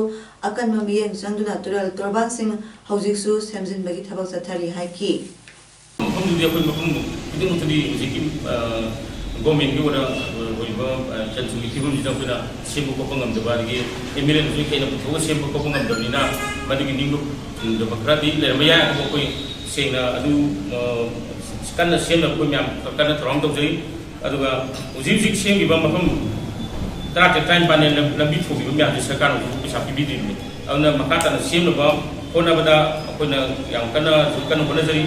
ꯑꯀꯟꯕ ꯃꯤꯠꯌꯦꯡ ꯆꯪꯗꯨꯅ ꯇꯨꯔꯦꯜ ꯇꯣꯔꯕꯥꯟꯁꯤꯡ ꯍꯧꯖꯤꯛꯁꯨ ꯁꯦꯝꯖꯤꯟꯕꯒꯤ ꯊꯕꯛ ꯆꯠꯊꯔꯤ ꯍꯥꯏꯈꯤ꯫ ꯃꯐꯝꯗꯨꯗꯤ ꯑꯩꯈꯣꯏ ꯃꯐꯝ ꯈꯨꯗꯤꯡꯃꯛꯇꯗꯤ ꯍꯧꯖꯤꯛꯀꯤ ꯒꯣꯔꯃꯦꯟꯒꯤ ꯑꯣꯏꯅ ꯑꯣꯏꯔꯤꯕ ꯁꯦꯜ ꯊꯨꯝꯒꯤ ꯐꯤꯕꯝꯁꯤꯗ ꯑꯩꯈꯣꯏꯅ ꯁꯦꯝꯕ ꯈꯣꯠꯄ ꯉꯝꯗꯕ, ꯑꯗꯒꯤ ꯑꯦꯝ ꯑꯦꯜ ꯑꯦꯅꯁꯨ ꯍꯦꯟꯅ ꯄꯨꯊꯣꯛꯑꯒ ꯁꯦꯝꯕ ꯈꯣꯠꯄ ꯉꯝꯗꯕꯅꯤꯅ ꯃꯗꯨꯒꯤ ꯅꯤꯡꯕ ꯊꯨꯡꯗꯕ ꯈꯔꯗꯤ ꯂꯩꯔꯝꯕ ꯌꯥꯏ꯫ ꯑꯗꯨꯕꯨ ꯑꯩꯈꯣꯏ ꯁꯦꯡꯅ ꯑꯗꯨ ꯀꯟꯅ ꯁꯦꯝꯅꯕ ꯑꯩꯈꯣꯏ ꯃꯌꯥꯝ ꯀꯟꯅ ꯊꯧꯔꯥꯡ ꯇꯧꯖꯔꯤ꯫ ꯑꯗꯨꯒ ꯍꯧꯖꯤꯛ ꯍꯧꯖꯤꯛ ꯁꯦꯝꯈꯤꯕ ꯃꯐꯝ ꯇꯔꯥꯇꯔꯦꯠ ꯇꯔꯥꯅꯤꯄꯥꯟ ꯂꯝꯕꯤ ꯊꯣꯡꯈꯤꯕ ꯃꯌꯥꯝꯁꯦ ꯁꯔꯀꯥꯔꯅꯁꯨ ꯄꯩꯁꯥ ꯄꯤꯕꯤꯗ꯭ꯔꯤꯕꯅꯤ꯫ ꯑꯗꯨꯅ ꯃꯈꯥ ꯇꯥꯅ ꯁꯦꯝꯅꯕ ꯍꯣꯠꯅꯕꯗ ꯑꯩꯈꯣꯏꯅ ꯌꯥꯝ ꯀꯟꯅ ꯍꯧꯖꯤꯛ ꯀꯟꯅ ꯍꯣꯠꯅꯖꯔꯤ꯫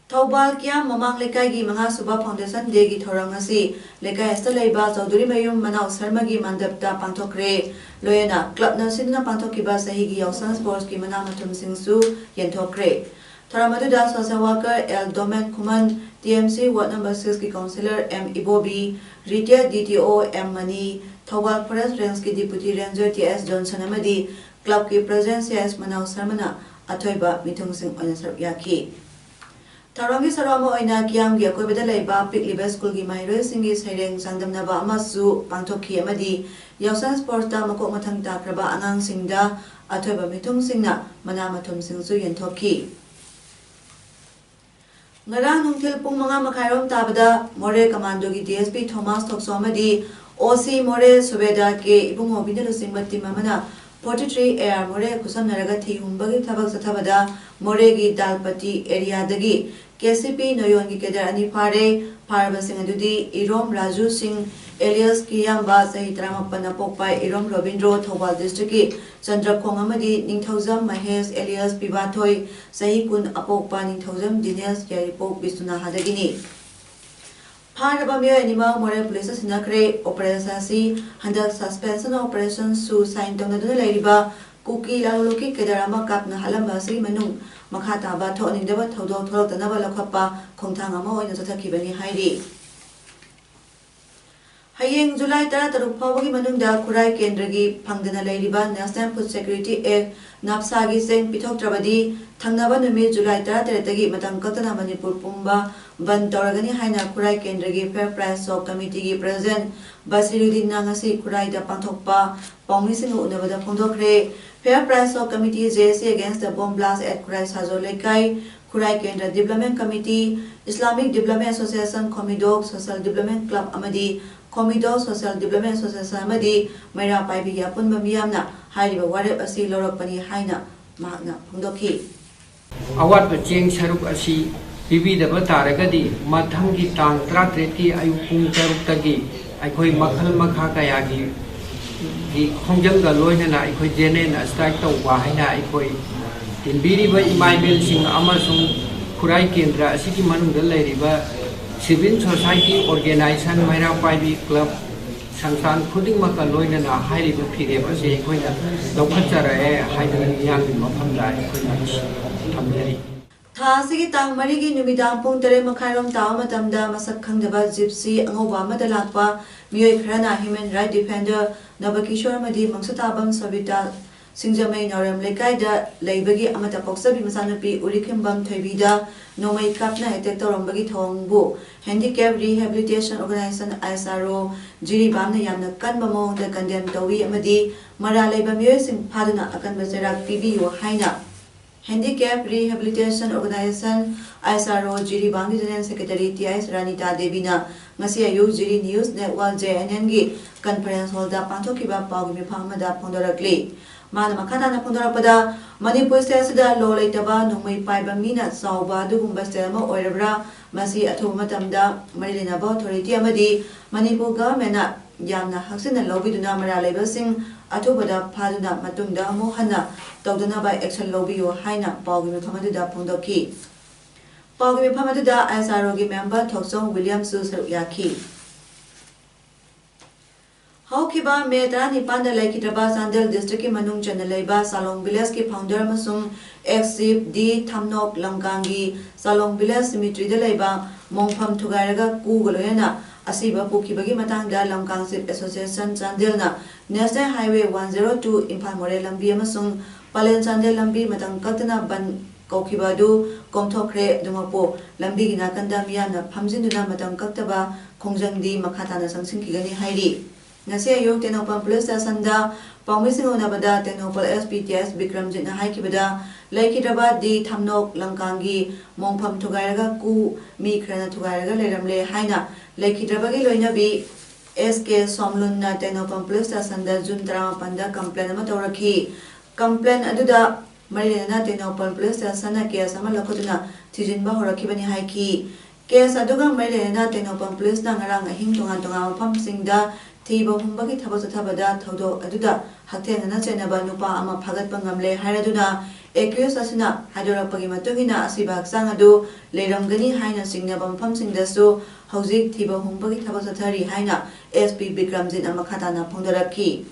ꯊꯧꯕꯥꯜ ꯀꯤꯌꯥꯝ ꯃꯃꯥꯡ ꯂꯩꯀꯥꯏꯒꯤ ꯃꯉꯥꯁꯨꯕ Foundation Dayꯒꯤ ꯊꯧꯔꯝ ꯑꯁꯤ ꯂꯩꯀꯥꯏ ꯑꯁꯤꯗ ꯂꯩꯕ ꯆꯧꯗꯨꯔꯤꯃꯌꯨꯝ ꯃꯅꯥꯎ ꯁꯔꯃꯒꯤ ꯃꯟꯗꯞꯇ ꯄꯥꯡꯊꯣꯛꯈ꯭ꯔꯦ꯫ ꯂꯣꯏꯅꯅ ꯀ꯭ꯂꯕꯅ ꯁꯤꯟꯗꯨꯅ ꯄꯥꯡꯊꯣꯛꯈꯤꯕ ꯆꯍꯤꯒꯤ ꯌꯥꯎꯁꯪ ꯁ꯭ꯄꯣꯔꯠꯁꯀꯤ ꯃꯅꯥ ꯃꯊꯨꯝꯁꯤꯡꯁꯨ ꯌꯦꯟꯊꯣꯛꯈ꯭ꯔꯦ꯫ ꯊꯧꯔꯝ ꯑꯗꯨꯗ social worker L Domen Khuman, T M C ward number sixꯀꯤ councillor M Ibobi, retired D T O M Mani, Thoubal forest rangeꯀꯤ deputy ranger T S Johnson ꯑꯃꯗꯤ ꯀ꯭ꯂꯕꯀꯤ president ꯁꯤ ꯑꯦꯁ ꯃꯅꯥꯎ ꯁꯔꯃꯅ ꯑꯊꯣꯏꯕ ꯃꯤꯊꯨꯡꯁꯤꯡ ꯑꯣꯏꯅ ꯁꯔꯨꯛ ꯌꯥꯈꯤ꯫ ꯊꯧꯔꯝꯒꯤ ꯁꯔꯨꯛ ꯑꯃ ꯑꯣꯏꯅ ꯀꯤꯌꯥꯝꯒꯤ ꯑꯀꯣꯏꯕꯗ ꯂꯩꯕ ꯄꯤꯛꯂꯤꯕ ꯁ꯭ꯀꯨꯜꯒꯤ ꯃꯍꯩꯔꯣꯏꯁꯤꯡꯒꯤ ꯁꯩꯔꯦꯡ ꯆꯥꯡꯗꯝꯅꯕ ꯑꯃꯁꯨ ꯄꯥꯡꯊꯣꯛꯈꯤ ꯑꯃꯗꯤ ꯌꯥꯎꯁꯪ ꯁ꯭ꯄꯣꯔꯠꯁꯇ ꯃꯀꯣꯛ ꯃꯊꯪ ꯇꯥꯈ꯭ꯔꯕ ꯑꯉꯥꯡꯁꯤꯡꯗ ꯑꯊꯣꯏꯕ ꯃꯤꯊꯨꯡꯁꯤꯡꯅ ꯃꯅꯥ ꯃꯊꯨꯝꯁꯤꯡꯁꯨ ꯌꯦꯟꯊꯣꯛꯈꯤ꯫ ꯉꯔꯥꯡ ꯅꯨꯡꯊꯤꯜ ꯄꯨꯡ ꯃꯉꯥ ꯃꯈꯥꯏꯔꯣꯝ ꯇꯥꯕꯗ ꯃꯣꯔꯦ ꯀꯃꯥꯟꯗꯣꯒꯤ ꯗꯤ ꯑꯦꯁ ꯄꯤ ꯊꯣꯃꯥꯁ ꯊꯣꯛꯆꯣꯝ ꯑꯃꯗꯤ ꯑꯣ ꯁꯤ ꯃꯣꯔꯦ ꯁꯨꯕꯦꯗꯥꯔ ꯀꯦ ꯏꯕꯨꯡꯉꯣꯕꯤꯅ ꯂꯨꯆꯤꯡꯕ ꯇꯤꯝ ꯑꯃꯅ ꯐꯣꯔꯇꯤ ꯊ꯭ꯔꯤ ꯑꯦ ꯑꯥꯔ ꯃꯣꯔꯦ ꯈꯨꯠꯁꯝꯅꯔꯒ ꯊꯤ ꯍꯨꯝꯕꯒꯤ ꯊꯕꯛ ꯆꯠꯊꯕꯗ ꯃꯣꯔꯦꯒꯤ ꯗꯥꯜꯄꯇꯤ ꯑꯦꯔꯤꯌꯥꯗꯒꯤ ꯀꯦ ꯁꯤ ꯄꯤ ꯅꯣꯌꯣꯟꯒꯤ ꯀꯦꯗꯔ ꯑꯅꯤ ꯐꯥꯔꯦ꯫ ꯐꯥꯔꯕꯁꯤꯡ ꯑꯗꯨꯗꯤ ꯏꯔꯣꯝ ꯔꯥꯖꯨ ꯁꯤꯡ ꯑꯦꯂꯤꯌꯁ ꯀꯤꯌꯥꯝꯕ, ꯆꯍꯤ ꯇꯔꯥꯃꯥꯄꯟ ꯑꯄꯣꯛꯄ ꯏꯔꯣꯝ ꯔꯣꯕꯤꯟꯗ꯭ꯔꯣ, ꯊꯧꯕꯥꯜ ꯗꯤꯁꯇ꯭ꯔꯤꯛꯀꯤ ꯆꯟꯗ꯭ꯔꯈꯣꯡ, ꯑꯃꯗꯤ ꯅꯤꯡꯊꯧꯖꯝ ꯃꯍꯦꯁ ꯑꯦꯂꯤꯌꯁ ꯄꯤꯕꯥꯊꯣꯏ, ꯆꯍꯤ ꯀꯨꯟ ꯑꯄꯣꯛꯄ ꯅꯤꯡꯊꯧꯖꯝ ꯗꯤꯅꯦꯁ, ꯌꯥꯏꯔꯤꯄꯣꯛ ꯕꯤꯁꯅꯨꯅꯥꯍꯥꯗꯒꯤꯅꯤ꯫ ꯐꯥꯔꯕ ꯃꯤꯑꯣꯏ ꯑꯅꯤꯃꯛ ꯃꯣꯔꯦ ꯄꯨꯂꯤꯁꯅ ꯁꯤꯟꯅꯈ꯭ꯔꯦ꯫ ꯑꯣꯄꯔꯦꯁꯟ ꯑꯁꯤ ꯍꯟꯗꯛ suspension of operation ꯁꯨ sign ꯇꯧꯅꯗꯨꯅ ꯂꯩꯔꯤꯕ ꯀꯨꯀꯤ ꯂꯥꯂꯣꯡꯂꯨꯞꯀꯤ ꯀꯦꯗꯔ ꯑꯃ ꯀꯥꯞꯅ ꯍꯥꯠꯂꯝꯕ ꯑꯁꯤꯒꯤ ꯃꯅꯨꯡ ꯃꯈꯥ ꯇꯥꯕ ꯊꯣꯛꯍꯟꯅꯤꯡꯗꯕ ꯊꯧꯗꯣꯛ ꯊꯣꯛꯂꯛꯇꯅꯕ ꯂꯧꯈꯠꯄ ꯈꯣꯡꯊꯥꯡ ꯑꯃ ꯑꯣꯏꯅ ꯆꯠꯊꯈꯤꯕꯅꯤ ꯍꯥꯏꯔꯤ꯫ ꯍꯌꯦꯡ ꯖꯨꯂꯥꯏ ꯇꯔꯥꯇꯔꯨꯛ ꯐꯥꯎꯕꯒꯤ ꯃꯅꯨꯡꯗ ꯈꯨꯔꯥꯏ ꯀꯦꯟꯗ꯭ꯔꯒꯤ ꯐꯪꯗꯅ ꯂꯩꯔꯤꯕ National Food Security Act, ꯅꯞꯁꯥꯒꯤ ꯆꯦꯡ ꯄꯤꯊꯣꯛꯇ꯭ꯔꯕꯗꯤ ꯊꯪꯅꯕ ꯅꯨꯃꯤꯠ ꯖꯨꯂꯥꯏ ꯇꯔꯥꯇꯔꯦꯠꯇꯒꯤ ꯃꯇꯝ ꯀꯛꯇꯅ ꯃꯅꯤꯄꯨꯔ ꯄꯨꯝꯕ ꯕꯟꯗ ꯇꯧꯔꯒꯅꯤ ꯍꯥꯏꯅ ꯈꯨꯔꯥꯏ ꯀꯦꯟꯗ꯭ꯔꯒꯤ Fair Price Shop Committeeꯒꯤ President ꯕꯁꯤꯔꯨꯗꯤꯟꯅ ꯉꯁꯤ ꯈꯨꯔꯥꯏꯗ ꯄꯥꯡꯊꯣꯛꯄ ꯄꯥꯎꯃꯤꯁꯤꯡꯒ ꯎꯅꯕꯗ ꯐꯣꯡꯗꯣꯛꯈ꯭ꯔꯦ꯫ Fair Price Shop Committee, J A C Against the Bomb Blast at Khurai Sajo Leikai, ꯈꯨꯔꯥꯏ ꯀꯦꯟꯗ꯭ꯔ Development Committee, Islamic Development Association, ꯈꯣꯃꯤꯗꯣꯛ Social Development Club ꯑꯃꯗꯤ ꯈꯣꯃꯤꯗꯣꯛ Social Development Association ꯑꯃꯗꯤ ꯃꯩꯔꯥ ꯄꯥꯏꯕꯤꯒꯤ ꯑꯄꯨꯟꯕ ꯃꯤꯌꯥꯝꯅ ꯍꯥꯏꯔꯤꯕ ꯋꯥꯔꯦꯞ ꯑꯁꯤ ꯂꯧꯔꯛꯄꯅꯤ ꯍꯥꯏꯅ ꯃꯍꯥꯛꯅ ꯐꯣꯡꯗꯣꯛꯈꯤ꯫ ꯑꯋꯥꯠꯄ ꯆꯦꯡ ꯁꯔꯨꯛ ꯑꯁꯤ ꯄꯤꯕꯤꯗꯕ ꯇꯥꯔꯒꯗꯤ ꯃꯊꯪꯒꯤ ꯇꯥꯡ ꯇꯔꯥꯇꯔꯦꯠꯀꯤ ꯑꯌꯨꯛ ꯄꯨꯡ ꯇꯔꯨꯛꯇꯒꯤ ꯑꯩꯈꯣꯏ ꯃꯈꯜ ꯃꯈꯥ ꯀꯌꯥꯒꯤ ꯒꯤ ꯈꯣꯡꯖꯪꯒ ꯂꯣꯏꯅꯅ ꯑꯩꯈꯣꯏ general strike ꯇꯧꯕ ꯍꯥꯏꯅ ꯑꯩꯈꯣꯏ ꯇꯤꯟꯕꯤꯔꯤꯕ ꯏꯃꯥ ꯏꯕꯦꯜꯁꯤꯡ ꯑꯃꯁꯨꯡ ꯈꯨꯔꯥꯏ ꯀꯦꯟꯗ꯭ꯔ ꯑꯁꯤꯒꯤ ꯃꯅꯨꯡꯗ ꯂꯩꯔꯤꯕ civil society organization, ꯃꯩꯔꯥ ꯄꯥꯏꯕꯤ club, ꯁꯪꯁꯊꯥꯟ ꯈꯨꯗꯤꯡꯃꯛꯀ ꯂꯣꯏꯅꯅ ꯍꯥꯏꯔꯤꯕ ꯐꯤꯔꯦꯞ ꯑꯁꯤ ꯑꯩꯈꯣꯏꯅ ꯂꯧꯈꯠꯆꯔꯛꯑꯦ ꯍꯥꯏꯗꯨꯅ ꯃꯤꯌꯥꯝꯒꯤ ꯃꯐꯝꯗ ꯑꯩꯈꯣꯏꯅ ꯊꯝꯖꯔꯤ꯫ ꯊꯥ ꯑꯁꯤꯒꯤ ꯇꯥꯡ ꯃꯔꯤꯒꯤ ꯅꯨꯃꯤꯗꯥꯡ ꯄꯨꯡ ꯇꯔꯦꯠ ꯃꯈꯥꯏꯔꯣꯝ ꯇꯥꯕ ꯃꯇꯝꯗ ꯃꯁꯛ ꯈꯪꯗꯕ ꯖꯤꯞꯁꯤ ꯑꯉꯧꯕ ꯑꯃꯗ ꯂꯥꯛꯄ ꯃꯤꯑꯣꯏ ꯈꯔꯅ human right defender ꯅꯕꯀꯤꯁꯣꯔ ꯑꯃꯗꯤ ꯃꯪꯁꯇꯥꯕꯝ ꯁꯕꯤꯇꯥ ꯁꯤꯡꯖꯃꯩ ꯅꯥꯎꯔꯦꯝ ꯂꯩꯀꯥꯏꯗ ꯂꯩꯕꯒꯤ ꯑꯃꯠꯇ ꯄꯣꯛꯆꯕꯤ ꯃꯆꯥꯅꯨꯄꯤ ꯎꯔꯤꯈꯦꯝꯕꯝ ꯊꯣꯏꯕꯤꯗ ꯅꯣꯡꯃꯩ ꯀꯥꯞꯅ attack ꯇꯧꯔꯝꯕꯒꯤ ꯊꯧꯑꯣꯡꯕꯨ Handicap Rehabilitation Organization, S R O, ꯖꯤꯔꯤꯕꯥꯝꯅ ꯌꯥꯝꯅ ꯀꯟꯕ ꯃꯑꯣꯡꯗ condemn ꯇꯧꯏ ꯑꯃꯗꯤ ꯃꯔꯥꯜ ꯂꯩꯕ ꯃꯤꯑꯣꯏꯁꯤꯡ ꯐꯥꯗꯨꯅ ꯑꯀꯟꯕ ꯆꯩꯔꯥꯛ ꯄꯤꯕꯤꯌꯨ ꯍꯥꯏꯅ Handicap Rehabilitation Organization, H R O, ꯖꯤꯔꯤꯕꯥꯝꯒꯤ General Secretary T S ꯔꯥꯅꯤꯇꯥ ꯗꯦꯕꯤꯅ ꯉꯁꯤ ꯑꯌꯨꯛ ꯖꯤꯔꯤ News Network, J N N ꯒꯤ conference hallꯗ ꯄꯥꯡꯊꯣꯛꯈꯤꯕ ꯄꯥꯎꯒꯤ ꯃꯤꯐꯝ ꯑꯃꯗ ꯐꯣꯡꯗꯣꯔꯛꯂꯤ꯫ ꯃꯥꯅ ꯃꯈꯥ ꯇꯥꯅ ꯐꯣꯡꯗꯣꯔꯛꯄꯗ, ꯃꯅꯤꯄꯨꯔ state ꯑꯁꯤꯗ law ꯂꯩꯇꯕ ꯅꯣꯡꯃꯩ ꯄꯥꯏꯕ ꯃꯤꯅ ꯆꯥꯎꯕ ꯑꯗꯨꯒꯨꯝꯕ state ꯑꯃ ꯑꯣꯏꯔꯕ꯭ꯔꯥ? ꯃꯁꯤ ꯑꯊꯨꯕ ꯃꯇꯝꯗ ꯃꯔꯤ ꯂꯩꯅꯕ authority ꯑꯃꯗꯤ ꯃꯅꯤꯄꯨꯔ governmentꯅ ꯌꯥꯝꯅ ꯍꯛꯆꯤꯟꯅ ꯂꯧꯕꯤꯗꯨꯅ ꯃꯔꯥꯜ ꯂꯩꯕꯁꯤꯡ ꯑꯊꯨꯕꯗ ꯐꯥꯗꯨꯅ ꯃꯇꯨꯡꯗ ꯑꯃꯨꯛ ꯍꯟꯅ ꯇꯧꯗꯅꯕ action ꯂꯧꯕꯤꯌꯨ ꯍꯥꯏꯅ ꯄꯥꯎꯒꯤ ꯃꯤꯐꯝ ꯑꯗꯨꯗ ꯐꯣꯡꯗꯣꯛꯈꯤ꯫ ꯄꯥꯎꯒꯤ ꯃꯤꯐꯝ ꯑꯗꯨꯗ H R Oꯒꯤ member ꯊꯣꯛꯆꯣꯝ ꯋꯤꯂꯤꯌꯝꯁꯨ ꯁꯔꯨꯛ ꯌꯥꯈꯤ꯫ ꯍꯧꯈꯤꯕ May ꯇꯔꯥꯅꯤꯄꯥꯟꯗ ꯂꯩꯈꯤꯗ꯭ꯔꯕ ꯆꯥꯟꯗꯦꯜ districtꯀꯤ ꯃꯅꯨꯡ ꯆꯟꯅ ꯂꯩꯕ ꯆꯥꯂꯣꯡ villageꯀꯤ founder ꯑꯃꯁꯨꯡ ex chief D ꯊꯝꯅꯣꯛ ꯂꯝꯀꯥꯡꯒꯤ ꯆꯥꯂꯣꯡ village cemeteryꯗ ꯂꯩꯕ ꯃꯣꯡꯐꯝ ꯊꯨꯒꯥꯏꯔꯒ ꯀꯨꯒ ꯂꯣꯏꯅꯅ ꯑꯁꯤꯕ ꯄꯨꯈꯤꯕꯒꯤ ꯃꯇꯥꯡꯗ ꯂꯝꯀꯥꯡ Chief Association ꯆꯥꯟꯗꯦꯜꯅ National Highway one zero two Imphal ꯃꯣꯔꯦ ꯂꯝꯕꯤ ꯑꯃꯁꯨꯡ ꯄꯂꯦꯟ ꯆꯥꯟꯗꯦꯜ ꯂꯝꯕꯤ ꯃꯇꯝ ꯀꯛꯇꯅ ꯕꯟ ꯀꯧꯈꯤꯕ ꯑꯗꯨ ꯀꯣꯝꯊꯣꯛꯈ꯭ꯔꯦ꯫ ꯑꯗꯨꯃꯛꯄꯨ ꯂꯝꯕꯤꯒꯤ ꯅꯥꯀꯟꯗ ꯃꯤꯌꯥꯝꯅ ꯐꯝꯖꯤꯟꯗꯨꯅ ꯃꯇꯝ ꯀꯛꯇꯕ ꯈꯣꯡꯖꯪꯗꯤ ꯃꯈꯥ ꯇꯥꯅ ꯆꯪꯁꯤꯟꯈꯤꯒꯅꯤ ꯍꯥꯏꯔꯤ꯫ ꯉꯁꯤ ꯑꯌꯨꯛ Tengnoupal police stationꯗ ꯄꯥꯎꯃꯤꯁꯤꯡ ꯎꯅꯕꯗ Tengnoupal S P T S ꯕꯤꯀ꯭ꯔꯝꯖꯤꯠꯅ ꯍꯥꯏꯈꯤꯕꯗ, ꯂꯩꯈꯤꯗ꯭ꯔꯕ D ꯊꯝꯅꯣꯛ ꯂꯝꯀꯥꯡꯒꯤ ꯃꯣꯡꯐꯝ ꯊꯨꯒꯥꯏꯔꯒ ꯀꯨ, ꯃꯤ ꯈꯔꯅ ꯊꯨꯒꯥꯏꯔꯒ ꯂꯩꯔꯝꯂꯦ ꯍꯥꯏꯅ ꯂꯩꯈꯤꯗ꯭ꯔꯕꯒꯤ ꯂꯣꯏꯅꯕꯤ S K ꯁꯣꯝꯂꯨꯟꯅ Tengnoupal police stationꯗ June ꯇꯔꯥꯃꯥꯄꯟꯗ complaint ꯑꯃ ꯇꯧꯔꯛꯈꯤ꯫ Complaint ꯑꯗꯨꯗ ꯃꯔꯤ ꯂꯩꯅꯅ ꯇꯦꯡꯅꯧꯄꯜ police stationꯅ case ꯑꯃ ꯂꯧꯈꯠꯇꯨꯅ ꯊꯤꯖꯤꯟꯕ ꯍꯧꯔꯛꯈꯤꯕꯅꯤ ꯍꯥꯏꯈꯤ꯫ Case ꯑꯗꯨꯒ ꯃꯔꯤ ꯂꯩꯅꯅ ꯇꯦꯡꯅꯧꯄꯜ policeꯅ ꯉꯔꯥꯡ ꯑꯍꯤꯡ ꯇꯣꯉꯥꯟ ꯇꯣꯉꯥꯟꯕ ꯃꯐꯝꯁꯤꯡꯗ ꯊꯤꯕ ꯍꯨꯝꯕꯒꯤ ꯊꯕꯛ ꯆꯠꯊꯕꯗ ꯊꯧꯗꯣꯛ ꯑꯗꯨꯗ ꯍꯛꯊꯦꯡꯅꯅ ꯆꯦꯟꯅꯕ ꯅꯨꯄꯥ ꯑꯃ ꯐꯥꯒꯠꯄ ꯉꯝꯂꯦ ꯍꯥꯏꯔꯗꯨꯅ, accused ꯑꯁꯤꯅ ꯍꯥꯏꯗꯣꯔꯛꯄꯒꯤ ꯃꯇꯨꯡ ꯏꯟꯅ ꯑꯁꯤꯕ ꯍꯛꯆꯥꯡ ꯑꯗꯨ ꯂꯩꯔꯝꯒꯅꯤ ꯍꯥꯏꯅ ꯆꯤꯡꯅꯕ ꯃꯐꯝꯁꯤꯡꯗꯁꯨ ꯍꯧꯖꯤꯛ ꯊꯤꯕ ꯍꯨꯝꯕꯒꯤ ꯊꯕꯛ ꯆꯠꯊꯔꯤ ꯍꯥꯏꯅ S P ꯕꯤꯀ꯭ꯔꯝꯖꯤꯠꯅ ꯃꯈꯥ ꯇꯥꯅ ꯐꯣꯡꯗꯣꯔꯛꯈꯤ꯫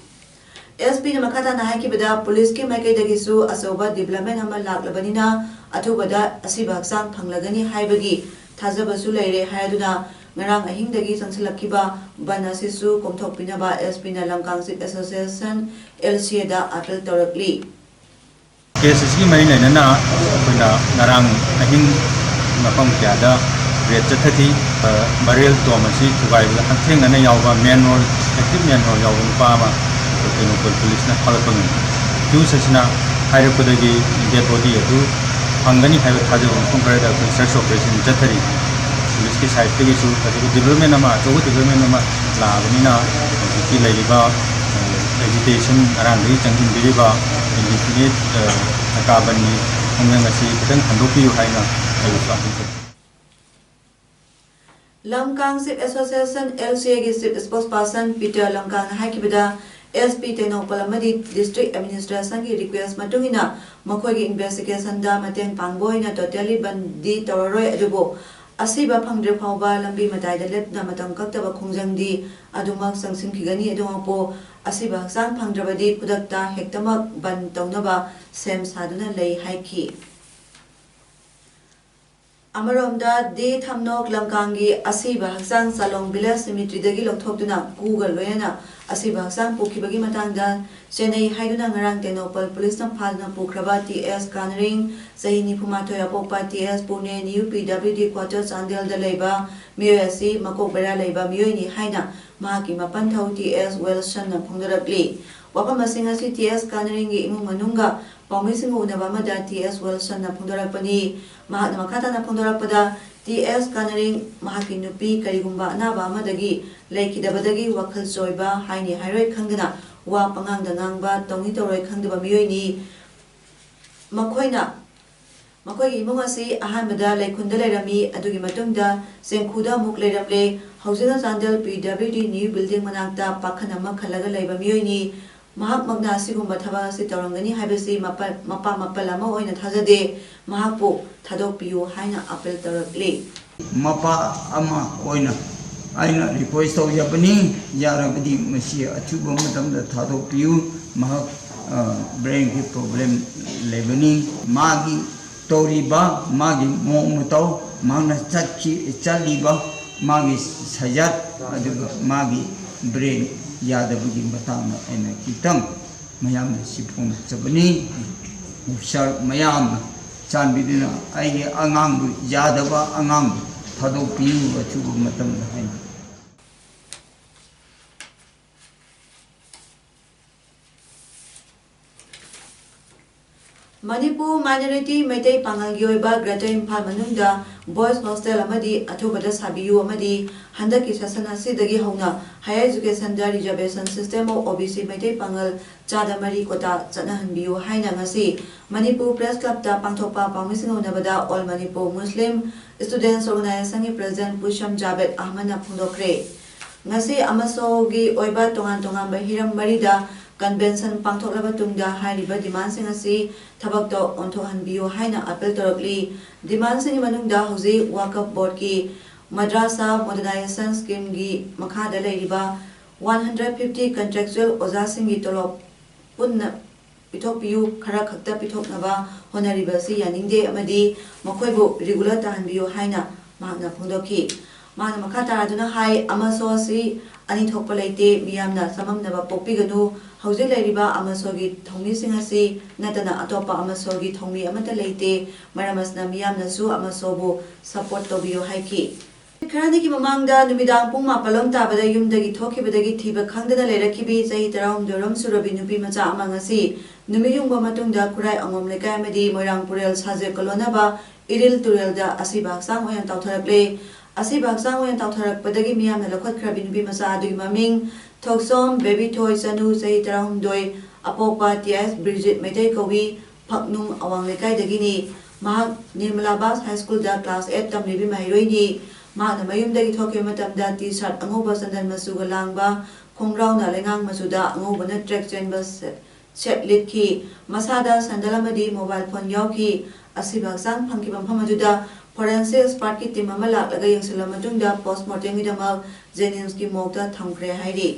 S Pꯅ ꯃꯈꯥ ꯇꯥꯅ ꯍꯥꯏꯈꯤꯕꯗ, policeꯀꯤ ꯃꯥꯏꯀꯩꯗꯒꯤꯁꯨ ꯑꯆꯧꯕ development ꯑꯃ ꯂꯥꯛꯂꯕꯅꯤꯅ ꯑꯊꯨꯕꯗ ꯑꯁꯤꯕ ꯍꯛꯆꯥꯡ ꯐꯪꯂꯒꯅꯤ ꯍꯥꯏꯕꯒꯤ ꯊꯥꯖꯕꯁꯨ ꯂꯩꯔꯦ ꯍꯥꯏꯗꯨꯅ, ꯉꯔꯥꯡ ꯑꯍꯤꯡꯗꯒꯤ ꯆꯪꯁꯤꯜꯂꯛꯈꯤꯕ ꯕꯟ ꯑꯁꯤꯁꯨ ꯀꯣꯝꯊꯣꯛꯄꯤꯅꯕ S Pꯅ ꯂꯝꯀꯥꯡ Chief Association, L C Aꯗ appeal ꯇꯧꯔꯛꯂꯤ꯫ Case ꯑꯁꯤꯒꯤ ꯃꯔꯤ ꯂꯩꯅꯅ ꯑꯩꯈꯣꯏꯅ ꯉꯔꯥꯡ ꯑꯍꯤꯡ ꯃꯐꯝ ꯀꯌꯥꯗ raid ꯆꯠꯊꯈꯤ꯫ ꯕꯔꯦꯜ ꯇꯣꯝ ꯑꯁꯤ ꯊꯨꯒꯥꯏꯕꯗ ꯍꯛꯊꯦꯡꯅꯅ ꯌꯥꯎꯕ, main role, active main role ꯌꯥꯎꯕ ꯅꯨꯄꯥ ꯑꯃ ꯑꯩꯈꯣꯏ ꯇꯦꯡꯅꯧꯄꯜ policeꯅ ꯐꯥꯒꯠꯄ ꯉꯝꯃꯤ꯫ Accused ꯑꯁꯤꯅ ꯍꯥꯏꯔꯛꯄꯗꯒꯤ ꯗꯦꯗ ꯕꯣꯗꯤ ꯑꯗꯨ ꯐꯪꯒꯅꯤ ꯍꯥꯏꯕ ꯊꯥꯖꯕ ꯃꯐꯝ ꯈꯔꯗ ꯑꯩꯈꯣꯏ ꯁꯔꯆ ꯑꯣꯄꯔꯦꯁꯟ ꯆꯠꯊꯔꯤ꯫ ꯄꯨꯂꯤꯁꯀꯤ ꯁꯥꯏꯠꯇꯒꯤꯁꯨ ꯍꯧꯖꯤꯛ ꯗꯤꯕ꯭ꯂꯞꯃꯦꯟ ꯑꯃ, ꯑꯆꯧꯕ ꯗꯤꯕ꯭ꯂꯞꯃꯦꯟ ꯑꯃ ꯂꯥꯛꯑꯕꯅꯤꯅ ꯍꯧꯖꯤꯛꯀꯤ ꯂꯩꯔꯤꯕ ꯑꯦꯖꯤꯇꯦꯁꯟ, ꯉꯔꯥꯡꯗꯒꯤ ꯆꯪꯁꯤꯟꯕꯤꯔꯤꯕ ꯏꯟꯗꯤꯐꯤꯅꯤꯠ ꯆꯀꯥ ꯕꯟꯒꯤ ꯈꯣꯡꯖꯪ ꯑꯁꯤ ꯈꯤꯇꯪ ꯍꯟꯗꯣꯛꯄꯤꯌꯨ ꯍꯥꯏꯅ ꯑꯩꯕꯨꯁꯨ ꯑꯥꯄꯤꯜ ꯇꯧꯖꯔꯤ꯫ ꯂꯝꯀꯥꯡ ꯆꯤꯐ ꯑꯦꯁꯣꯁꯤꯌꯦꯁꯟ, LCAꯒꯤ ꯆꯤꯐ ꯁ꯭ꯄꯣꯛꯁ ꯄꯥꯔꯁꯟ ꯄꯤꯇꯔ ꯂꯝꯀꯥꯡꯅ ꯍꯥꯏꯈꯤꯕꯗ, SP ꯇꯦꯡꯅꯧꯄꯜ ꯑꯃꯗꯤ ꯗꯤꯁꯇ꯭ꯔꯤꯛ ꯑꯦꯗꯃꯤꯅꯤꯁꯇ꯭ꯔꯦꯁꯟꯒꯤ ꯔꯤꯀ꯭ꯋꯦꯁ ꯃꯇꯨꯡ ꯏꯟꯅ ꯃꯈꯣꯏꯒꯤ ꯏꯟꯚꯦꯁꯇꯤꯒꯦꯁꯟꯗ ꯃꯇꯦꯡ ꯄꯥꯡꯕ ꯑꯣꯏꯅ ꯇꯣꯇꯦꯜꯂꯤ ꯕꯟꯗꯤ ꯇꯧꯔꯔꯣꯏ, ꯑꯗꯨꯕꯨ ꯑꯁꯤꯕ ꯐꯪꯗ꯭ꯔꯤ ꯐꯥꯎꯕ ꯂꯝꯕꯤ ꯃꯇꯥꯏꯗ ꯂꯦꯞꯇꯨꯅ ꯃꯇꯝ ꯀꯛꯇꯕ ꯈꯣꯡꯖꯪꯗꯤ ꯑꯗꯨꯃꯛ ꯆꯪꯁꯤꯟꯈꯤꯒꯅꯤ꯫ ꯑꯗꯨꯃꯛꯄꯨ ꯑꯁꯤꯕ ꯍꯛꯆꯥꯡ ꯐꯪꯗ꯭ꯔꯕꯗꯤ ꯈꯨꯗꯛꯇ ꯍꯦꯛꯇꯃꯛ ꯕꯟ ꯇꯧꯅꯕ ꯁꯦꯝ ꯁꯥꯗꯨꯅ ꯂꯩ ꯍꯥꯏꯈꯤ꯫ ꯑꯃꯔꯣꯝꯗ, ꯗꯤ ꯊꯝꯅꯣꯛ ꯂꯝꯀꯥꯡꯒꯤ ꯑꯁꯤꯕ ꯍꯛꯆꯥꯡ ꯆꯥꯂꯣꯡ ꯚꯤꯂꯦꯖ ꯁꯤꯃꯤꯇ꯭ꯔꯤꯗꯒꯤ ꯂꯧꯊꯣꯛꯇꯨꯅ ꯀꯨꯒ ꯂꯣꯏꯅꯅ ꯑꯁꯤꯕ ꯍꯛꯆꯥꯡ ꯄꯨꯈꯤꯕꯒꯤ ꯃꯇꯥꯡꯗ ꯆꯦꯟꯅꯩ ꯍꯥꯏꯗꯨꯅ ꯉꯔꯥꯡ ꯇꯦꯡꯅꯧꯄꯜ ꯄꯨꯂꯤꯁꯅ ꯐꯥꯗꯨꯅ ꯄꯨꯈ꯭ꯔꯕ ꯇꯤ ꯑꯦꯁ ꯀꯥꯅꯔꯤꯡ, ꯆꯍꯤ ꯅꯤꯐꯨ ꯃꯥꯊꯣꯏ, ꯑꯄꯣꯛꯄ ꯇꯤ ꯑꯦꯁ ꯄꯨꯅꯦ ꯅ꯭ꯌꯨ ꯄꯤ ꯗꯕ꯭ꯂꯤꯎ ꯗꯤ ꯀ꯭ꯋꯥꯇꯔ ꯆꯥꯟꯗꯦꯜꯗ ꯂꯩꯕ ꯃꯤꯑꯣꯏ ꯑꯁꯤ ꯃꯀꯣꯛ ꯕꯦꯔꯥ ꯂꯩꯕ ꯃꯤꯑꯣꯏꯅꯤ ꯍꯥꯏꯅ ꯃꯍꯥꯛꯀꯤ ꯃꯄꯟꯊꯧ ꯇꯤ ꯑꯦꯁ ꯋꯤꯜꯁꯟꯅ ꯐꯣꯡꯗꯣꯔꯛꯂꯤ꯫ ꯋꯥꯐꯝꯁꯤꯡ ꯑꯁꯤ ꯇꯤ ꯑꯦꯁ ꯀꯥꯅꯔꯤꯡꯒꯤ ꯏꯃꯨꯡ ꯃꯅꯨꯡꯒ ꯄꯥꯎꯃꯤꯁꯤꯡꯒ ꯎꯅꯕ ꯑꯃꯗ ꯇꯤ ꯑꯦꯁ ꯋꯤꯜꯁꯟꯅ ꯐꯣꯡꯗꯣꯔꯛꯄꯅꯤ꯫ ꯃꯍꯥꯛꯅ ꯃꯈꯥ ꯇꯥꯅ ꯐꯣꯡꯗꯣꯔꯛꯄꯗ, ꯇꯤ ꯑꯦꯁ ꯀꯥꯅꯔꯤꯡ ꯃꯍꯥꯛꯀꯤ ꯅꯨꯄꯤ ꯀꯔꯤꯒꯨꯝꯕ ꯑꯅꯥꯕ ꯑꯃꯗꯒꯤ ꯂꯩꯈꯤꯗꯕꯗꯒꯤ ꯋꯥꯈꯜ ꯆꯣꯏꯕ, ꯍꯥꯏꯅꯤ ꯍꯥꯏꯔꯣꯏ ꯈꯪꯗꯅ ꯋꯥ ꯄꯉꯥꯡꯗ ꯉꯥꯡꯕ, ꯇꯧꯅꯤ ꯇꯧꯔꯣꯏ ꯈꯪꯗꯕ ꯃꯤꯑꯣꯏꯅꯤ꯫ ꯃꯈꯣꯏꯅ, ꯃꯈꯣꯏꯒꯤ ꯏꯃꯨꯡ ꯑꯁꯤ ꯑꯍꯥꯟꯕꯗ ꯂꯩꯈꯨꯟꯗ ꯂꯩꯔꯝꯃꯤ, ꯑꯗꯨꯒꯤ ꯃꯇꯨꯡꯗ ꯆꯦꯡꯈꯨꯗ ꯑꯃꯨꯛ ꯂꯩꯔꯝꯂꯦ꯫ ꯍꯧꯖꯤꯛꯅ ꯆꯥꯟꯗꯦꯜ ꯄꯤ ꯗꯕ꯭ꯂꯤꯎ ꯗꯤ ꯅ꯭ꯌꯨ ꯕꯤꯜꯗꯤꯡ ꯃꯅꯥꯛꯇ ꯄꯥꯈꯟ ꯑꯃ ꯈꯜꯂꯒ ꯂꯩꯕ ꯃꯤꯑꯣꯏꯅꯤ꯫ ꯃꯍꯥꯛꯃꯛꯅ ꯑꯁꯤꯒꯨꯝꯕ ꯊꯕꯛ ꯑꯁꯤ ꯇꯧꯔꯝꯒꯅꯤ ꯍꯥꯏꯕꯁꯤ ꯃꯄꯥ, ꯃꯄꯥ ꯃꯄꯜ ꯑꯃ ꯑꯣꯏꯅ ꯊꯥꯖꯗꯦ꯫ ꯃꯍꯥꯛꯄꯨ ꯊꯥꯗꯣꯛꯄꯤꯌꯨ ꯍꯥꯏꯅ ꯑꯥꯄꯤꯜ ꯇꯧꯔꯛꯂꯤ꯫ ꯃꯄꯥ ꯑꯃ ꯑꯣꯏꯅ ꯑꯩꯅ ꯔꯤꯀ꯭ꯋꯦꯁ ꯇꯧꯖꯕꯅꯤ, ꯌꯥꯔꯕꯗꯤ ꯃꯁꯤ ꯑꯊꯨꯕ ꯃꯇꯝꯗ ꯊꯥꯗꯣꯛꯄꯤꯌꯨ꯫ ꯃꯍꯥꯛ, ꯑ, ꯕ꯭ꯔꯦꯟꯒꯤ ꯄ꯭ꯔꯣꯕ꯭ꯂꯦꯝ ꯂꯩꯕꯅꯤ꯫ ꯃꯥꯒꯤ ꯇꯧꯔꯤꯕ, ꯃꯥꯒꯤ ꯃꯑꯣꯡ ꯃꯇꯧ, ꯃꯍꯥꯛꯅ ꯆꯠꯈꯤ-, ꯆꯠꯂꯤꯕ, ꯃꯥꯒꯤ ꯁꯖꯠ, ꯑꯗꯨꯒ ꯃꯥꯒꯤ ꯕ꯭ꯔꯦꯟ ꯌꯥꯗꯕꯒꯤ ꯃꯇꯥꯡꯗ ꯑꯩꯅ ꯈꯤꯇꯪ ꯃꯌꯥꯝꯗ ꯁꯤ ꯐꯣꯡꯗꯣꯛꯆꯕꯅꯤ꯫ ꯑꯣꯐꯤꯁꯥꯔ ꯃꯌꯥꯝꯅ ꯆꯥꯟꯕꯤꯗꯨꯅ ꯑꯩꯒꯤ ꯑꯉꯥꯡꯕꯨ, ꯌꯥꯗꯕ ꯑꯉꯥꯡꯕꯨ ꯊꯥꯗꯣꯛꯄꯤꯌꯨ ꯑꯊꯨꯕ ꯃꯇꯝꯗ ꯍꯥꯏꯅ꯫ ꯃꯅꯤꯄꯨꯔ minority ꯃꯩꯇꯩ ꯄꯥꯉꯜꯒꯤ ꯑꯣꯏꯕ Greater ꯏꯝꯐꯥꯜ ꯃꯅꯨꯡꯗ boys hostel ꯑꯃꯗꯤ ꯑꯊꯨꯕꯗ ꯁꯥꯕꯤꯌꯨ ꯑꯃꯗꯤ ꯍꯟꯗꯛꯀꯤ session ꯑꯁꯤꯗꯒꯤ ꯍꯧꯅ higher educationꯗ reservation system of OBC Meitei ꯄꯥꯉꯜ ꯆꯥꯗ ꯃꯔꯤ quota ꯆꯠꯅꯍꯟꯕꯤꯌꯨ ꯍꯥꯏꯅ ꯉꯁꯤ ꯃꯅꯤꯄꯨꯔ Press Clubꯇ ꯄꯥꯡꯊꯣꯛꯄ ꯄꯥꯎꯃꯤꯁꯤꯡ ꯎꯅꯕꯗ All Manipur Muslim Students Organizationꯒꯤ President ꯄꯨꯁꯝ Javed ꯑꯍꯃꯗꯅ ꯐꯣꯡꯗꯣꯛꯈ꯭ꯔꯦ꯫ ꯉꯁꯤ ꯑꯃꯁꯣꯒꯤ ꯑꯣꯏꯕ ꯇꯣꯉꯥꯟ ꯇꯣꯉꯥꯟꯕ ꯍꯤꯔꯝ ꯃꯔꯤꯗ convention ꯄꯥꯡꯊꯣꯛꯂꯕ ꯇꯨꯡꯗ ꯍꯥꯏꯔꯤꯕ demandꯁꯤꯡ ꯑꯁꯤ ꯊꯕꯛꯇ ꯑꯣꯟꯊꯣꯛꯍꯟꯕꯤꯌꯨ ꯍꯥꯏꯅ appeal ꯇꯧꯔꯛꯂꯤ꯫ Demandꯁꯤꯡꯒꯤ ꯃꯅꯨꯡꯗ ꯍꯧꯖꯤꯛ Waqf Boardꯀꯤ Madrasa Modernization Schemeꯒꯤ ꯃꯈꯥꯗ ꯂꯩꯔꯤꯕ one hundred fifty contractual ꯑꯣꯖꯥꯁꯤꯡꯒꯤ ꯇꯣꯂꯣꯞ ꯄꯨꯟꯅ ꯄꯤꯊꯣꯛꯄꯤꯌꯨ, ꯈꯔ ꯈꯛꯇ ꯄꯤꯊꯣꯛꯅꯕ ꯍꯣꯠꯅꯔꯤꯕ ꯑꯁꯤ ꯌꯥꯅꯤꯡꯗꯦ ꯑꯃꯗꯤ ꯃꯈꯣꯏꯕꯨ regular ꯇꯥꯍꯟꯕꯤꯌꯨ ꯍꯥꯏꯅ ꯃꯍꯥꯛꯅ ꯐꯣꯡꯗꯣꯛꯈꯤ꯫ ꯃꯍꯥꯛꯅ ꯃꯈꯥ ꯇꯥꯔꯗꯨꯅ ꯍꯥꯏ, ꯑꯃꯁꯣ ꯑꯁꯤ ꯑꯅꯤ ꯊꯣꯛꯄ ꯂꯩꯇꯦ, ꯃꯤꯌꯥꯝꯅ ꯆꯃꯝꯅꯕ ꯄꯣꯛꯄꯤꯒꯅꯨ꯫ ꯍꯧꯖꯤꯛ ꯂꯩꯔꯤꯕ ꯑꯃꯁꯣꯒꯤ ꯊꯧꯃꯤꯁꯤꯡ ꯑꯁꯤ ꯅꯠꯇꯅ ꯑꯇꯣꯞꯄ ꯑꯃꯁꯣꯒꯤ ꯊꯧꯃꯤ ꯑꯃꯠꯇ ꯂꯩꯇꯦ꯫ ꯃꯔꯝ ꯑꯁꯤꯅ ꯃꯤꯌꯥꯝꯅꯁꯨ ꯑꯃꯁꯣꯕꯨ support ꯇꯧꯕꯤꯌꯨ ꯍꯥꯏꯈꯤ꯫ ꯈꯔꯅꯤꯒꯤ ꯃꯃꯥꯡꯗ ꯅꯨꯃꯤꯗꯥꯡ ꯄꯨꯡ ꯃꯥꯄꯜ ꯂꯣꯝ ꯇꯥꯕꯗ ꯌꯨꯝꯗꯒꯤ ꯊꯣꯛꯈꯤꯕꯗꯒꯤ ꯊꯤꯕ ꯈꯪꯗꯅ ꯂꯩꯔꯛꯈꯤꯕꯤ ꯆꯍꯤ ꯇꯔꯥꯍꯨꯝꯗꯣꯏ ꯔꯣꯝ ꯁꯨꯔꯕꯤ ꯅꯨꯄꯤ ꯃꯆꯥ ꯑꯃ ꯉꯁꯤ ꯅꯨꯃꯤꯠ ꯌꯨꯡꯕ ꯃꯇꯨꯡꯗ ꯈꯨꯔꯥꯏ ꯑꯉꯣꯝ ꯂꯩꯀꯥꯏ ꯑꯃꯗꯤ ꯃꯣꯏꯔꯥꯡ ꯄꯨꯔꯦꯜ ꯁꯥꯖꯦꯛ ꯀꯣꯂꯣꯅꯕ ꯏꯔꯤꯜ ꯇꯨꯔꯦꯜꯗ ꯑꯁꯤꯕ ꯍꯛꯆꯥꯡ ꯑꯣꯏꯅ ꯇꯥꯎꯊꯔꯛꯂꯦ꯫ ꯑꯁꯤꯕ ꯍꯛꯆꯥꯡ ꯑꯣꯏꯅ ꯇꯥꯎꯊꯔꯛꯄꯗꯒꯤ ꯃꯤꯌꯥꯝꯅ ꯂꯧꯈꯠꯈ꯭ꯔꯕꯤ ꯅꯨꯄꯤ ꯃꯆꯥ ꯑꯗꯨꯒꯤ ꯃꯃꯤꯡ ꯊꯣꯛꯆꯣꯝ ꯕꯦꯕꯤꯊꯣꯏ ꯆꯅꯨ, ꯆꯍꯤ ꯇꯔꯥꯍꯨꯝꯗꯣꯏ, ꯑꯄꯣꯛꯄ ꯇꯤ ꯑꯦꯁ ꯕ꯭ꯔꯤꯖꯤꯠ ꯃꯩꯇꯩ ꯀꯧꯏ꯫ ꯐꯛꯅꯨꯡ ꯑꯋꯥꯡ ꯂꯩꯀꯥꯏꯗꯒꯤꯅꯤ꯫ ꯃꯍꯥꯛ ꯅꯤꯔꯃꯂꯥ ꯕꯥꯁ ꯍꯥꯏ ꯁ꯭ꯀꯨꯜꯗ class eight ꯇꯝꯂꯤꯕꯤ ꯃꯍꯩꯔꯣꯏꯅꯤ꯫ ꯃꯍꯥꯛꯅ ꯃꯌꯨꯝꯗꯒꯤ ꯊꯣꯛꯈꯤꯕ ꯃꯇꯝꯗ T-shirt ꯑꯉꯧꯕ ꯆꯟꯗꯟ ꯃꯆꯨꯒ ꯂꯥꯡꯕ, ꯈꯣꯡꯒ꯭ꯔꯥꯎꯅ ꯂꯩꯉꯥꯡ ꯃꯆꯨꯗ ꯑꯉꯧꯕꯅ track ꯆꯦꯟꯕ ꯁꯦ-, shirt ꯂꯤꯠꯈꯤ꯫ ꯃꯁꯥꯗ sandal ꯑꯃꯗꯤ mobile phone ꯌꯥꯎꯈꯤ꯫ ꯑꯁꯤꯕ ꯍꯛꯆꯥꯡ ꯐꯪꯈꯤꯕ ꯃꯐꯝ ꯑꯗꯨꯗ forensic expertꯀꯤ team ꯑꯃ ꯂꯥꯛꯂꯒ ꯌꯦꯡꯁꯤꯜꯂꯕ ꯃꯇꯨꯡꯗ post mortemꯒꯤꯗꯃꯛ JNIMSꯀꯤ morgueꯇ ꯊꯝꯈ꯭ꯔꯦ ꯍꯥꯏꯔꯤ꯫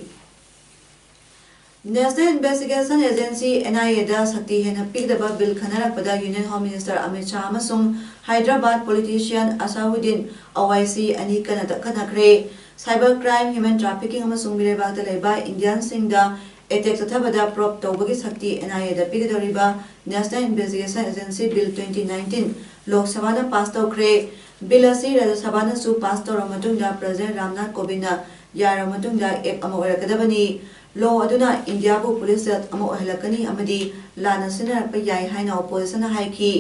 National Investigation Agency, NIAꯗ ꯁꯛꯇꯤ ꯍꯦꯟꯅ ꯄꯤꯒꯗꯕ bill ꯈꯟꯅꯔꯛꯄꯗ Union Home Minister Amit Shah ꯑꯃꯁꯨꯡ ꯍꯥꯏꯗ꯭ꯔꯕꯥꯗ politician ꯑꯁꯥꯎꯗꯤꯟ ꯑꯣꯋꯥꯏꯁꯤ ꯑꯅꯤ ꯀꯟꯅ ꯇꯛꯈꯠꯅꯈ꯭ꯔꯦ꯫ Cyber crime, human trafficking ꯑꯃꯁꯨꯡ ꯃꯤꯔꯩꯕꯥꯛꯇ ꯂꯩꯕ Indianꯁꯤꯡꯗ attack ꯆꯠꯊꯕꯗ probe ꯇꯧꯕꯒꯤ ꯁꯛꯇꯤ NIAꯗ ꯄꯤꯒꯗꯧꯔꯤꯕ National Investigation Agency Bill twenty nineteen ꯂꯣꯛ ꯁꯚꯥꯅ pass ꯇꯧꯈ꯭ꯔꯦ꯫ ꯕꯤꯜ ꯑꯁꯤ ꯔꯥꯖ꯭ꯌ ꯁꯚꯥꯅꯁꯨ ꯄꯥꯁ ꯇꯧꯔꯕ ꯃꯇꯨꯡꯗ ꯄ꯭ꯔꯁꯤꯗꯦꯟꯠ ꯔꯥꯝꯅꯥꯊ ꯀꯣꯕꯤꯟꯗꯅ ꯌꯥꯔꯕ ꯃꯇꯨꯡꯗ ꯑꯦꯛ ꯑꯃ ꯑꯣꯏꯔꯛꯀꯗꯕꯅꯤ꯫ ꯂꯣ ꯑꯗꯨꯅ ꯏꯟꯗꯤꯌꯥꯕꯨ ꯄꯨꯂꯤꯁ ꯁ꯭ꯇꯦꯠ ꯑꯃ ꯑꯣꯏꯍꯜꯂꯛꯀꯅꯤ ꯑꯃꯗꯤ ꯂꯥꯟꯅ ꯁꯤꯖꯤꯟꯅꯔꯛꯄ ꯌꯥꯏ ꯍꯥꯏꯅ ꯑꯣꯄꯣꯖꯤꯁꯟꯅ ꯍꯥꯏꯈꯤ꯫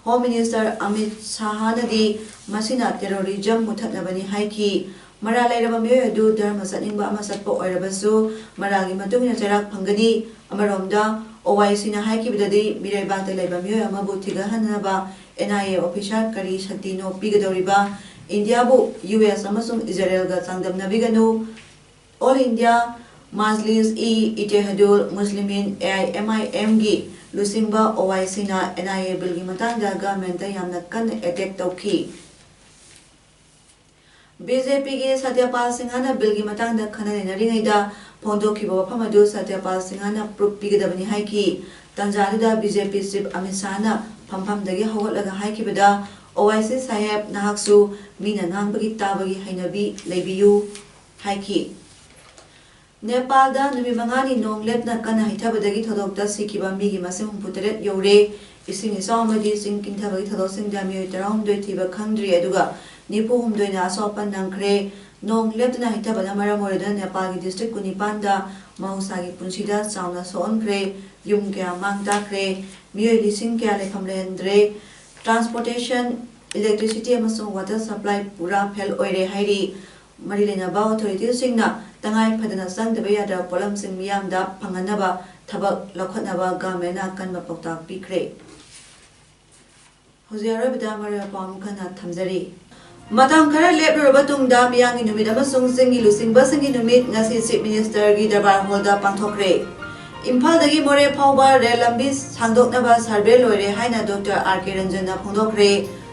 ꯍꯣꯝ ꯃꯤꯅꯤꯁꯇꯔ ꯑꯃꯤꯠ ꯁꯥꯍꯅꯗꯤ ꯃꯁꯤꯅ ꯇꯦꯔꯣꯔꯤꯖꯝ ꯃꯨꯊꯠꯅꯕꯅꯤ ꯍꯥꯏꯈꯤ꯫ ꯃꯔꯥꯜ ꯂꯩꯔꯕ ꯃꯤꯑꯣꯏ ꯑꯗꯨ ꯙꯔꯃ ꯆꯠꯅꯤꯡꯕ ꯑꯃ ꯆꯠꯄ ꯑꯣꯏꯔꯕꯁꯨ ꯃꯔꯥꯜꯒꯤ ꯃꯇꯨꯡ ꯏꯟꯅ ꯆꯩꯔꯥꯛ ꯐꯪꯒꯅꯤ꯫ ꯑꯃꯔꯣꯝꯗ, ꯑꯣ ꯑꯥꯏ ꯁꯤꯅ ꯍꯥꯏꯈꯤꯕꯗꯗꯤ ꯃꯤꯔꯩꯕꯥꯛꯇ ꯂꯩꯕ ꯃꯤꯑꯣꯏ ꯑꯃꯕꯨ ꯊꯤꯒꯠꯍꯟꯅꯕ ꯑꯦꯟ ꯑꯥꯏ ꯑꯦ ꯑꯣꯐꯤꯁꯥꯔ ꯀꯔꯤ ꯁꯛꯇꯤꯅꯣ ꯄꯤꯒꯗꯧꯔꯤꯕ? ꯏꯟꯗꯤꯌꯥꯕꯨ ꯌꯨ ꯑꯦꯁ ꯑꯃꯁꯨꯡ ꯏꯖꯔꯦꯜꯒ ꯆꯥꯡꯗꯝꯅꯕꯤꯒꯅꯨ꯫ All India Majlis e Ittehadul Muslimeen, A I M I ꯑꯦꯝꯒꯤ ꯂꯨꯆꯤꯡꯕ ꯑꯣ ꯑꯥꯏ ꯁꯤꯅ ꯑꯦꯟ ꯑꯥꯏ ꯑꯦ ꯕꯤꯜꯒꯤ ꯃꯇꯥꯡꯗ ꯒꯚꯔꯟꯃꯦꯟꯠꯇ ꯌꯥꯝꯅ ꯀꯟꯅ ꯑꯦꯇꯦꯛ ꯇꯧꯈꯤ꯫ ꯕꯤ ꯖꯦ ꯄꯤꯒꯤ ꯁꯇ꯭ꯌꯄꯥꯜ ꯁꯤꯡꯍꯅ ꯕꯤꯜꯒꯤ ꯃꯇꯥꯡꯗ ꯈꯟꯅ ꯅꯩꯅꯔꯤꯉꯩꯗ ꯐꯣꯡꯗꯣꯛꯈꯤꯕ ꯋꯥꯐꯝ ꯑꯗꯨ ꯁꯇ꯭ꯌꯄꯥꯜ ꯁꯤꯡꯍꯅ ꯄ꯭ꯔꯨꯐ ꯄꯤꯒꯗꯕꯅꯤ ꯍꯥꯏꯈꯤ꯫ ꯇꯟꯖꯥ ꯑꯗꯨꯗ ꯕꯤ ꯖꯦ ꯄꯤ ꯆꯤꯐ ꯑꯃꯤꯠ ꯁꯥꯍꯅ ꯐꯝꯐꯝꯗꯒꯤ ꯍꯧꯒꯠꯂꯒ ꯍꯥꯏꯈꯤꯕꯗ, ꯑꯣ ꯑꯥꯏ ꯁꯤ ꯁꯥꯍꯦꯕ, ꯅꯍꯥꯛꯁꯨ ꯃꯤꯅ ꯉꯥꯡꯕꯒꯤ ꯇꯥꯕꯒꯤ ꯍꯩꯅꯕꯤ ꯂꯩꯕꯤꯌꯨ ꯍꯥꯏꯈꯤ꯫ ꯅꯦꯄꯥꯜꯗ ꯅꯨꯃꯤꯠ ꯃꯉꯥꯅꯤ ꯅꯣꯡ ꯂꯦꯞꯇꯅ ꯀꯟꯅ ꯍꯩꯊꯕꯗꯒꯤ ꯊꯧꯗꯣꯛꯇ ꯁꯤꯈꯤꯕ ꯃꯤꯒꯤ ꯃꯁꯤꯡ ꯍꯨꯝꯐꯨ ꯇꯔꯦꯠ ꯌꯧꯔꯦ꯫ ꯏꯁꯤꯡ ꯏꯆꯥꯎ ꯑꯃꯗꯤ ꯆꯤꯡ ꯀꯤꯟꯊꯕꯒꯤ ꯊꯧꯗꯣꯛꯁꯤꯡꯗ ꯃꯤꯑꯣꯏ ꯇꯔꯥꯍꯨꯝꯗꯣꯏ ꯊꯤꯕ ꯈꯪꯗ꯭ꯔꯤ, ꯑꯗꯨꯒ ꯅꯤꯐꯨ ꯍꯨꯝꯗꯣꯏꯅ ꯑꯁꯣꯛ ꯑꯄꯟ ꯅꯪꯈ꯭ꯔꯦ꯫ ꯅꯣꯡ ꯂꯦꯞꯇꯅ ꯍꯩꯊꯕꯅ ꯃꯔꯝ ꯑꯣꯏꯔꯗꯨꯅ ꯅꯦꯄꯥꯜꯒꯤ ꯗꯤꯁꯇ꯭ꯔꯤꯛ ꯀꯨꯟꯅꯤꯄꯥꯟꯗ ꯃꯍꯧꯁꯥꯒꯤ ꯄꯨꯟꯁꯤꯗ ꯆꯥꯎꯅ ꯁꯣꯛꯍꯟꯈ꯭ꯔꯦ꯫ ꯌꯨꯝ ꯀꯌꯥ ꯃꯥꯡ ꯇꯥꯛꯈ꯭ꯔꯦ꯫ ꯃꯤꯑꯣꯏ ꯂꯤꯁꯤꯡ ꯀꯌꯥ ꯂꯩꯐꯝ ꯂꯩꯍꯟꯗ꯭ꯔꯦ꯫ ꯇ꯭ꯔꯥꯟꯁꯄꯣꯔꯇꯦꯁꯟ, ꯏꯂꯦꯛꯇ꯭ꯔꯤꯁꯤꯇꯤ ꯑꯃꯁꯨꯡ ꯋꯥꯇꯔ ꯁꯄ꯭ꯂꯥꯏ ꯄꯨꯔꯥ ꯐꯦꯜ ꯑꯣꯏꯔꯦ ꯍꯥꯏꯔꯤ꯫ ꯃꯔꯤ ꯂꯩꯅꯕ ꯑꯣꯊꯣꯔꯤꯇꯤꯁꯤꯡꯅ ꯇꯉꯥꯏ ꯐꯗꯅ ꯆꯪꯗꯕ ꯌꯥꯗ꯭ꯔꯕ ꯄꯣꯠꯂꯝꯁꯤꯡ ꯃꯤꯌꯥꯝꯗ ꯐꯪꯍꯟꯅꯕ ꯊꯕꯛ ꯂꯧꯈꯠꯅꯕ ꯒꯚꯔꯟꯃꯦꯟꯠꯅ ꯑꯀꯟꯕ ꯄꯥꯎꯇꯥꯛ ꯄꯤꯈ꯭ꯔꯦ꯫ ꯍꯧꯖꯤꯛ ꯑꯔꯣꯏꯕꯗ ꯃꯔꯨꯑꯣꯏꯕ ꯄꯥꯎ ꯑꯃꯨꯛ ꯍꯟꯅ ꯊꯝꯖꯔꯤ꯫ ꯃꯇꯝ ꯈꯔ ꯂꯦꯞꯂꯨꯔꯕ ꯇꯨꯡꯗ ꯃꯤꯌꯥꯝꯒꯤ ꯅꯨꯃꯤꯠ ꯑꯃꯁꯨꯡ ꯆꯤꯡꯒꯤ ꯂꯨꯆꯤꯡꯕꯁꯤꯡꯒꯤ ꯅꯨꯃꯤꯠ ꯉꯁꯤ ꯆꯤꯐ ꯃꯤꯅꯤꯁꯇꯔꯒꯤ ꯗꯔꯕꯥꯔ ꯍꯣꯜꯗ ꯄꯥꯡꯊꯣꯛꯈ꯭ꯔꯦ꯫ ꯏꯝꯐꯥꯜꯗꯒꯤ ꯃꯣꯔꯦ ꯐꯥꯎꯕ ꯔꯦꯜ ꯂꯝꯕꯤ ꯁꯥꯡꯗꯣꯛꯅꯕ ꯁꯔꯚꯦ ꯂꯣꯏꯔꯦ ꯍꯥꯏꯅ ꯗꯣꯛꯇꯔ ꯑꯥꯔ ꯀꯦ ꯔꯟꯖꯟꯅ ꯐꯣꯡꯗꯣꯛꯈ꯭ꯔꯦ꯫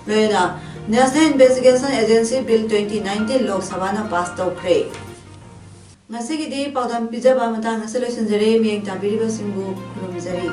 ꯂꯣꯏꯅꯅ National Investigation Agency Bill twenty nineteen ꯂꯣꯛ ꯁꯚꯥꯅ ꯄꯥꯁ ꯇꯧꯈ꯭ꯔꯦ꯫ ꯉꯁꯤꯒꯤꯗꯤ ꯄꯥꯎꯗꯝ ꯄꯤꯖꯕ ꯃꯇꯥꯡ ꯑꯁꯤꯗ ꯂꯣꯏꯁꯤꯟꯖꯔꯦ꯫ ꯃꯤꯠꯌꯦꯡ ꯇꯥꯕꯤꯔꯤꯕꯁꯤꯡꯕꯨ ꯈꯨꯔꯨꯝꯖꯔꯤ꯫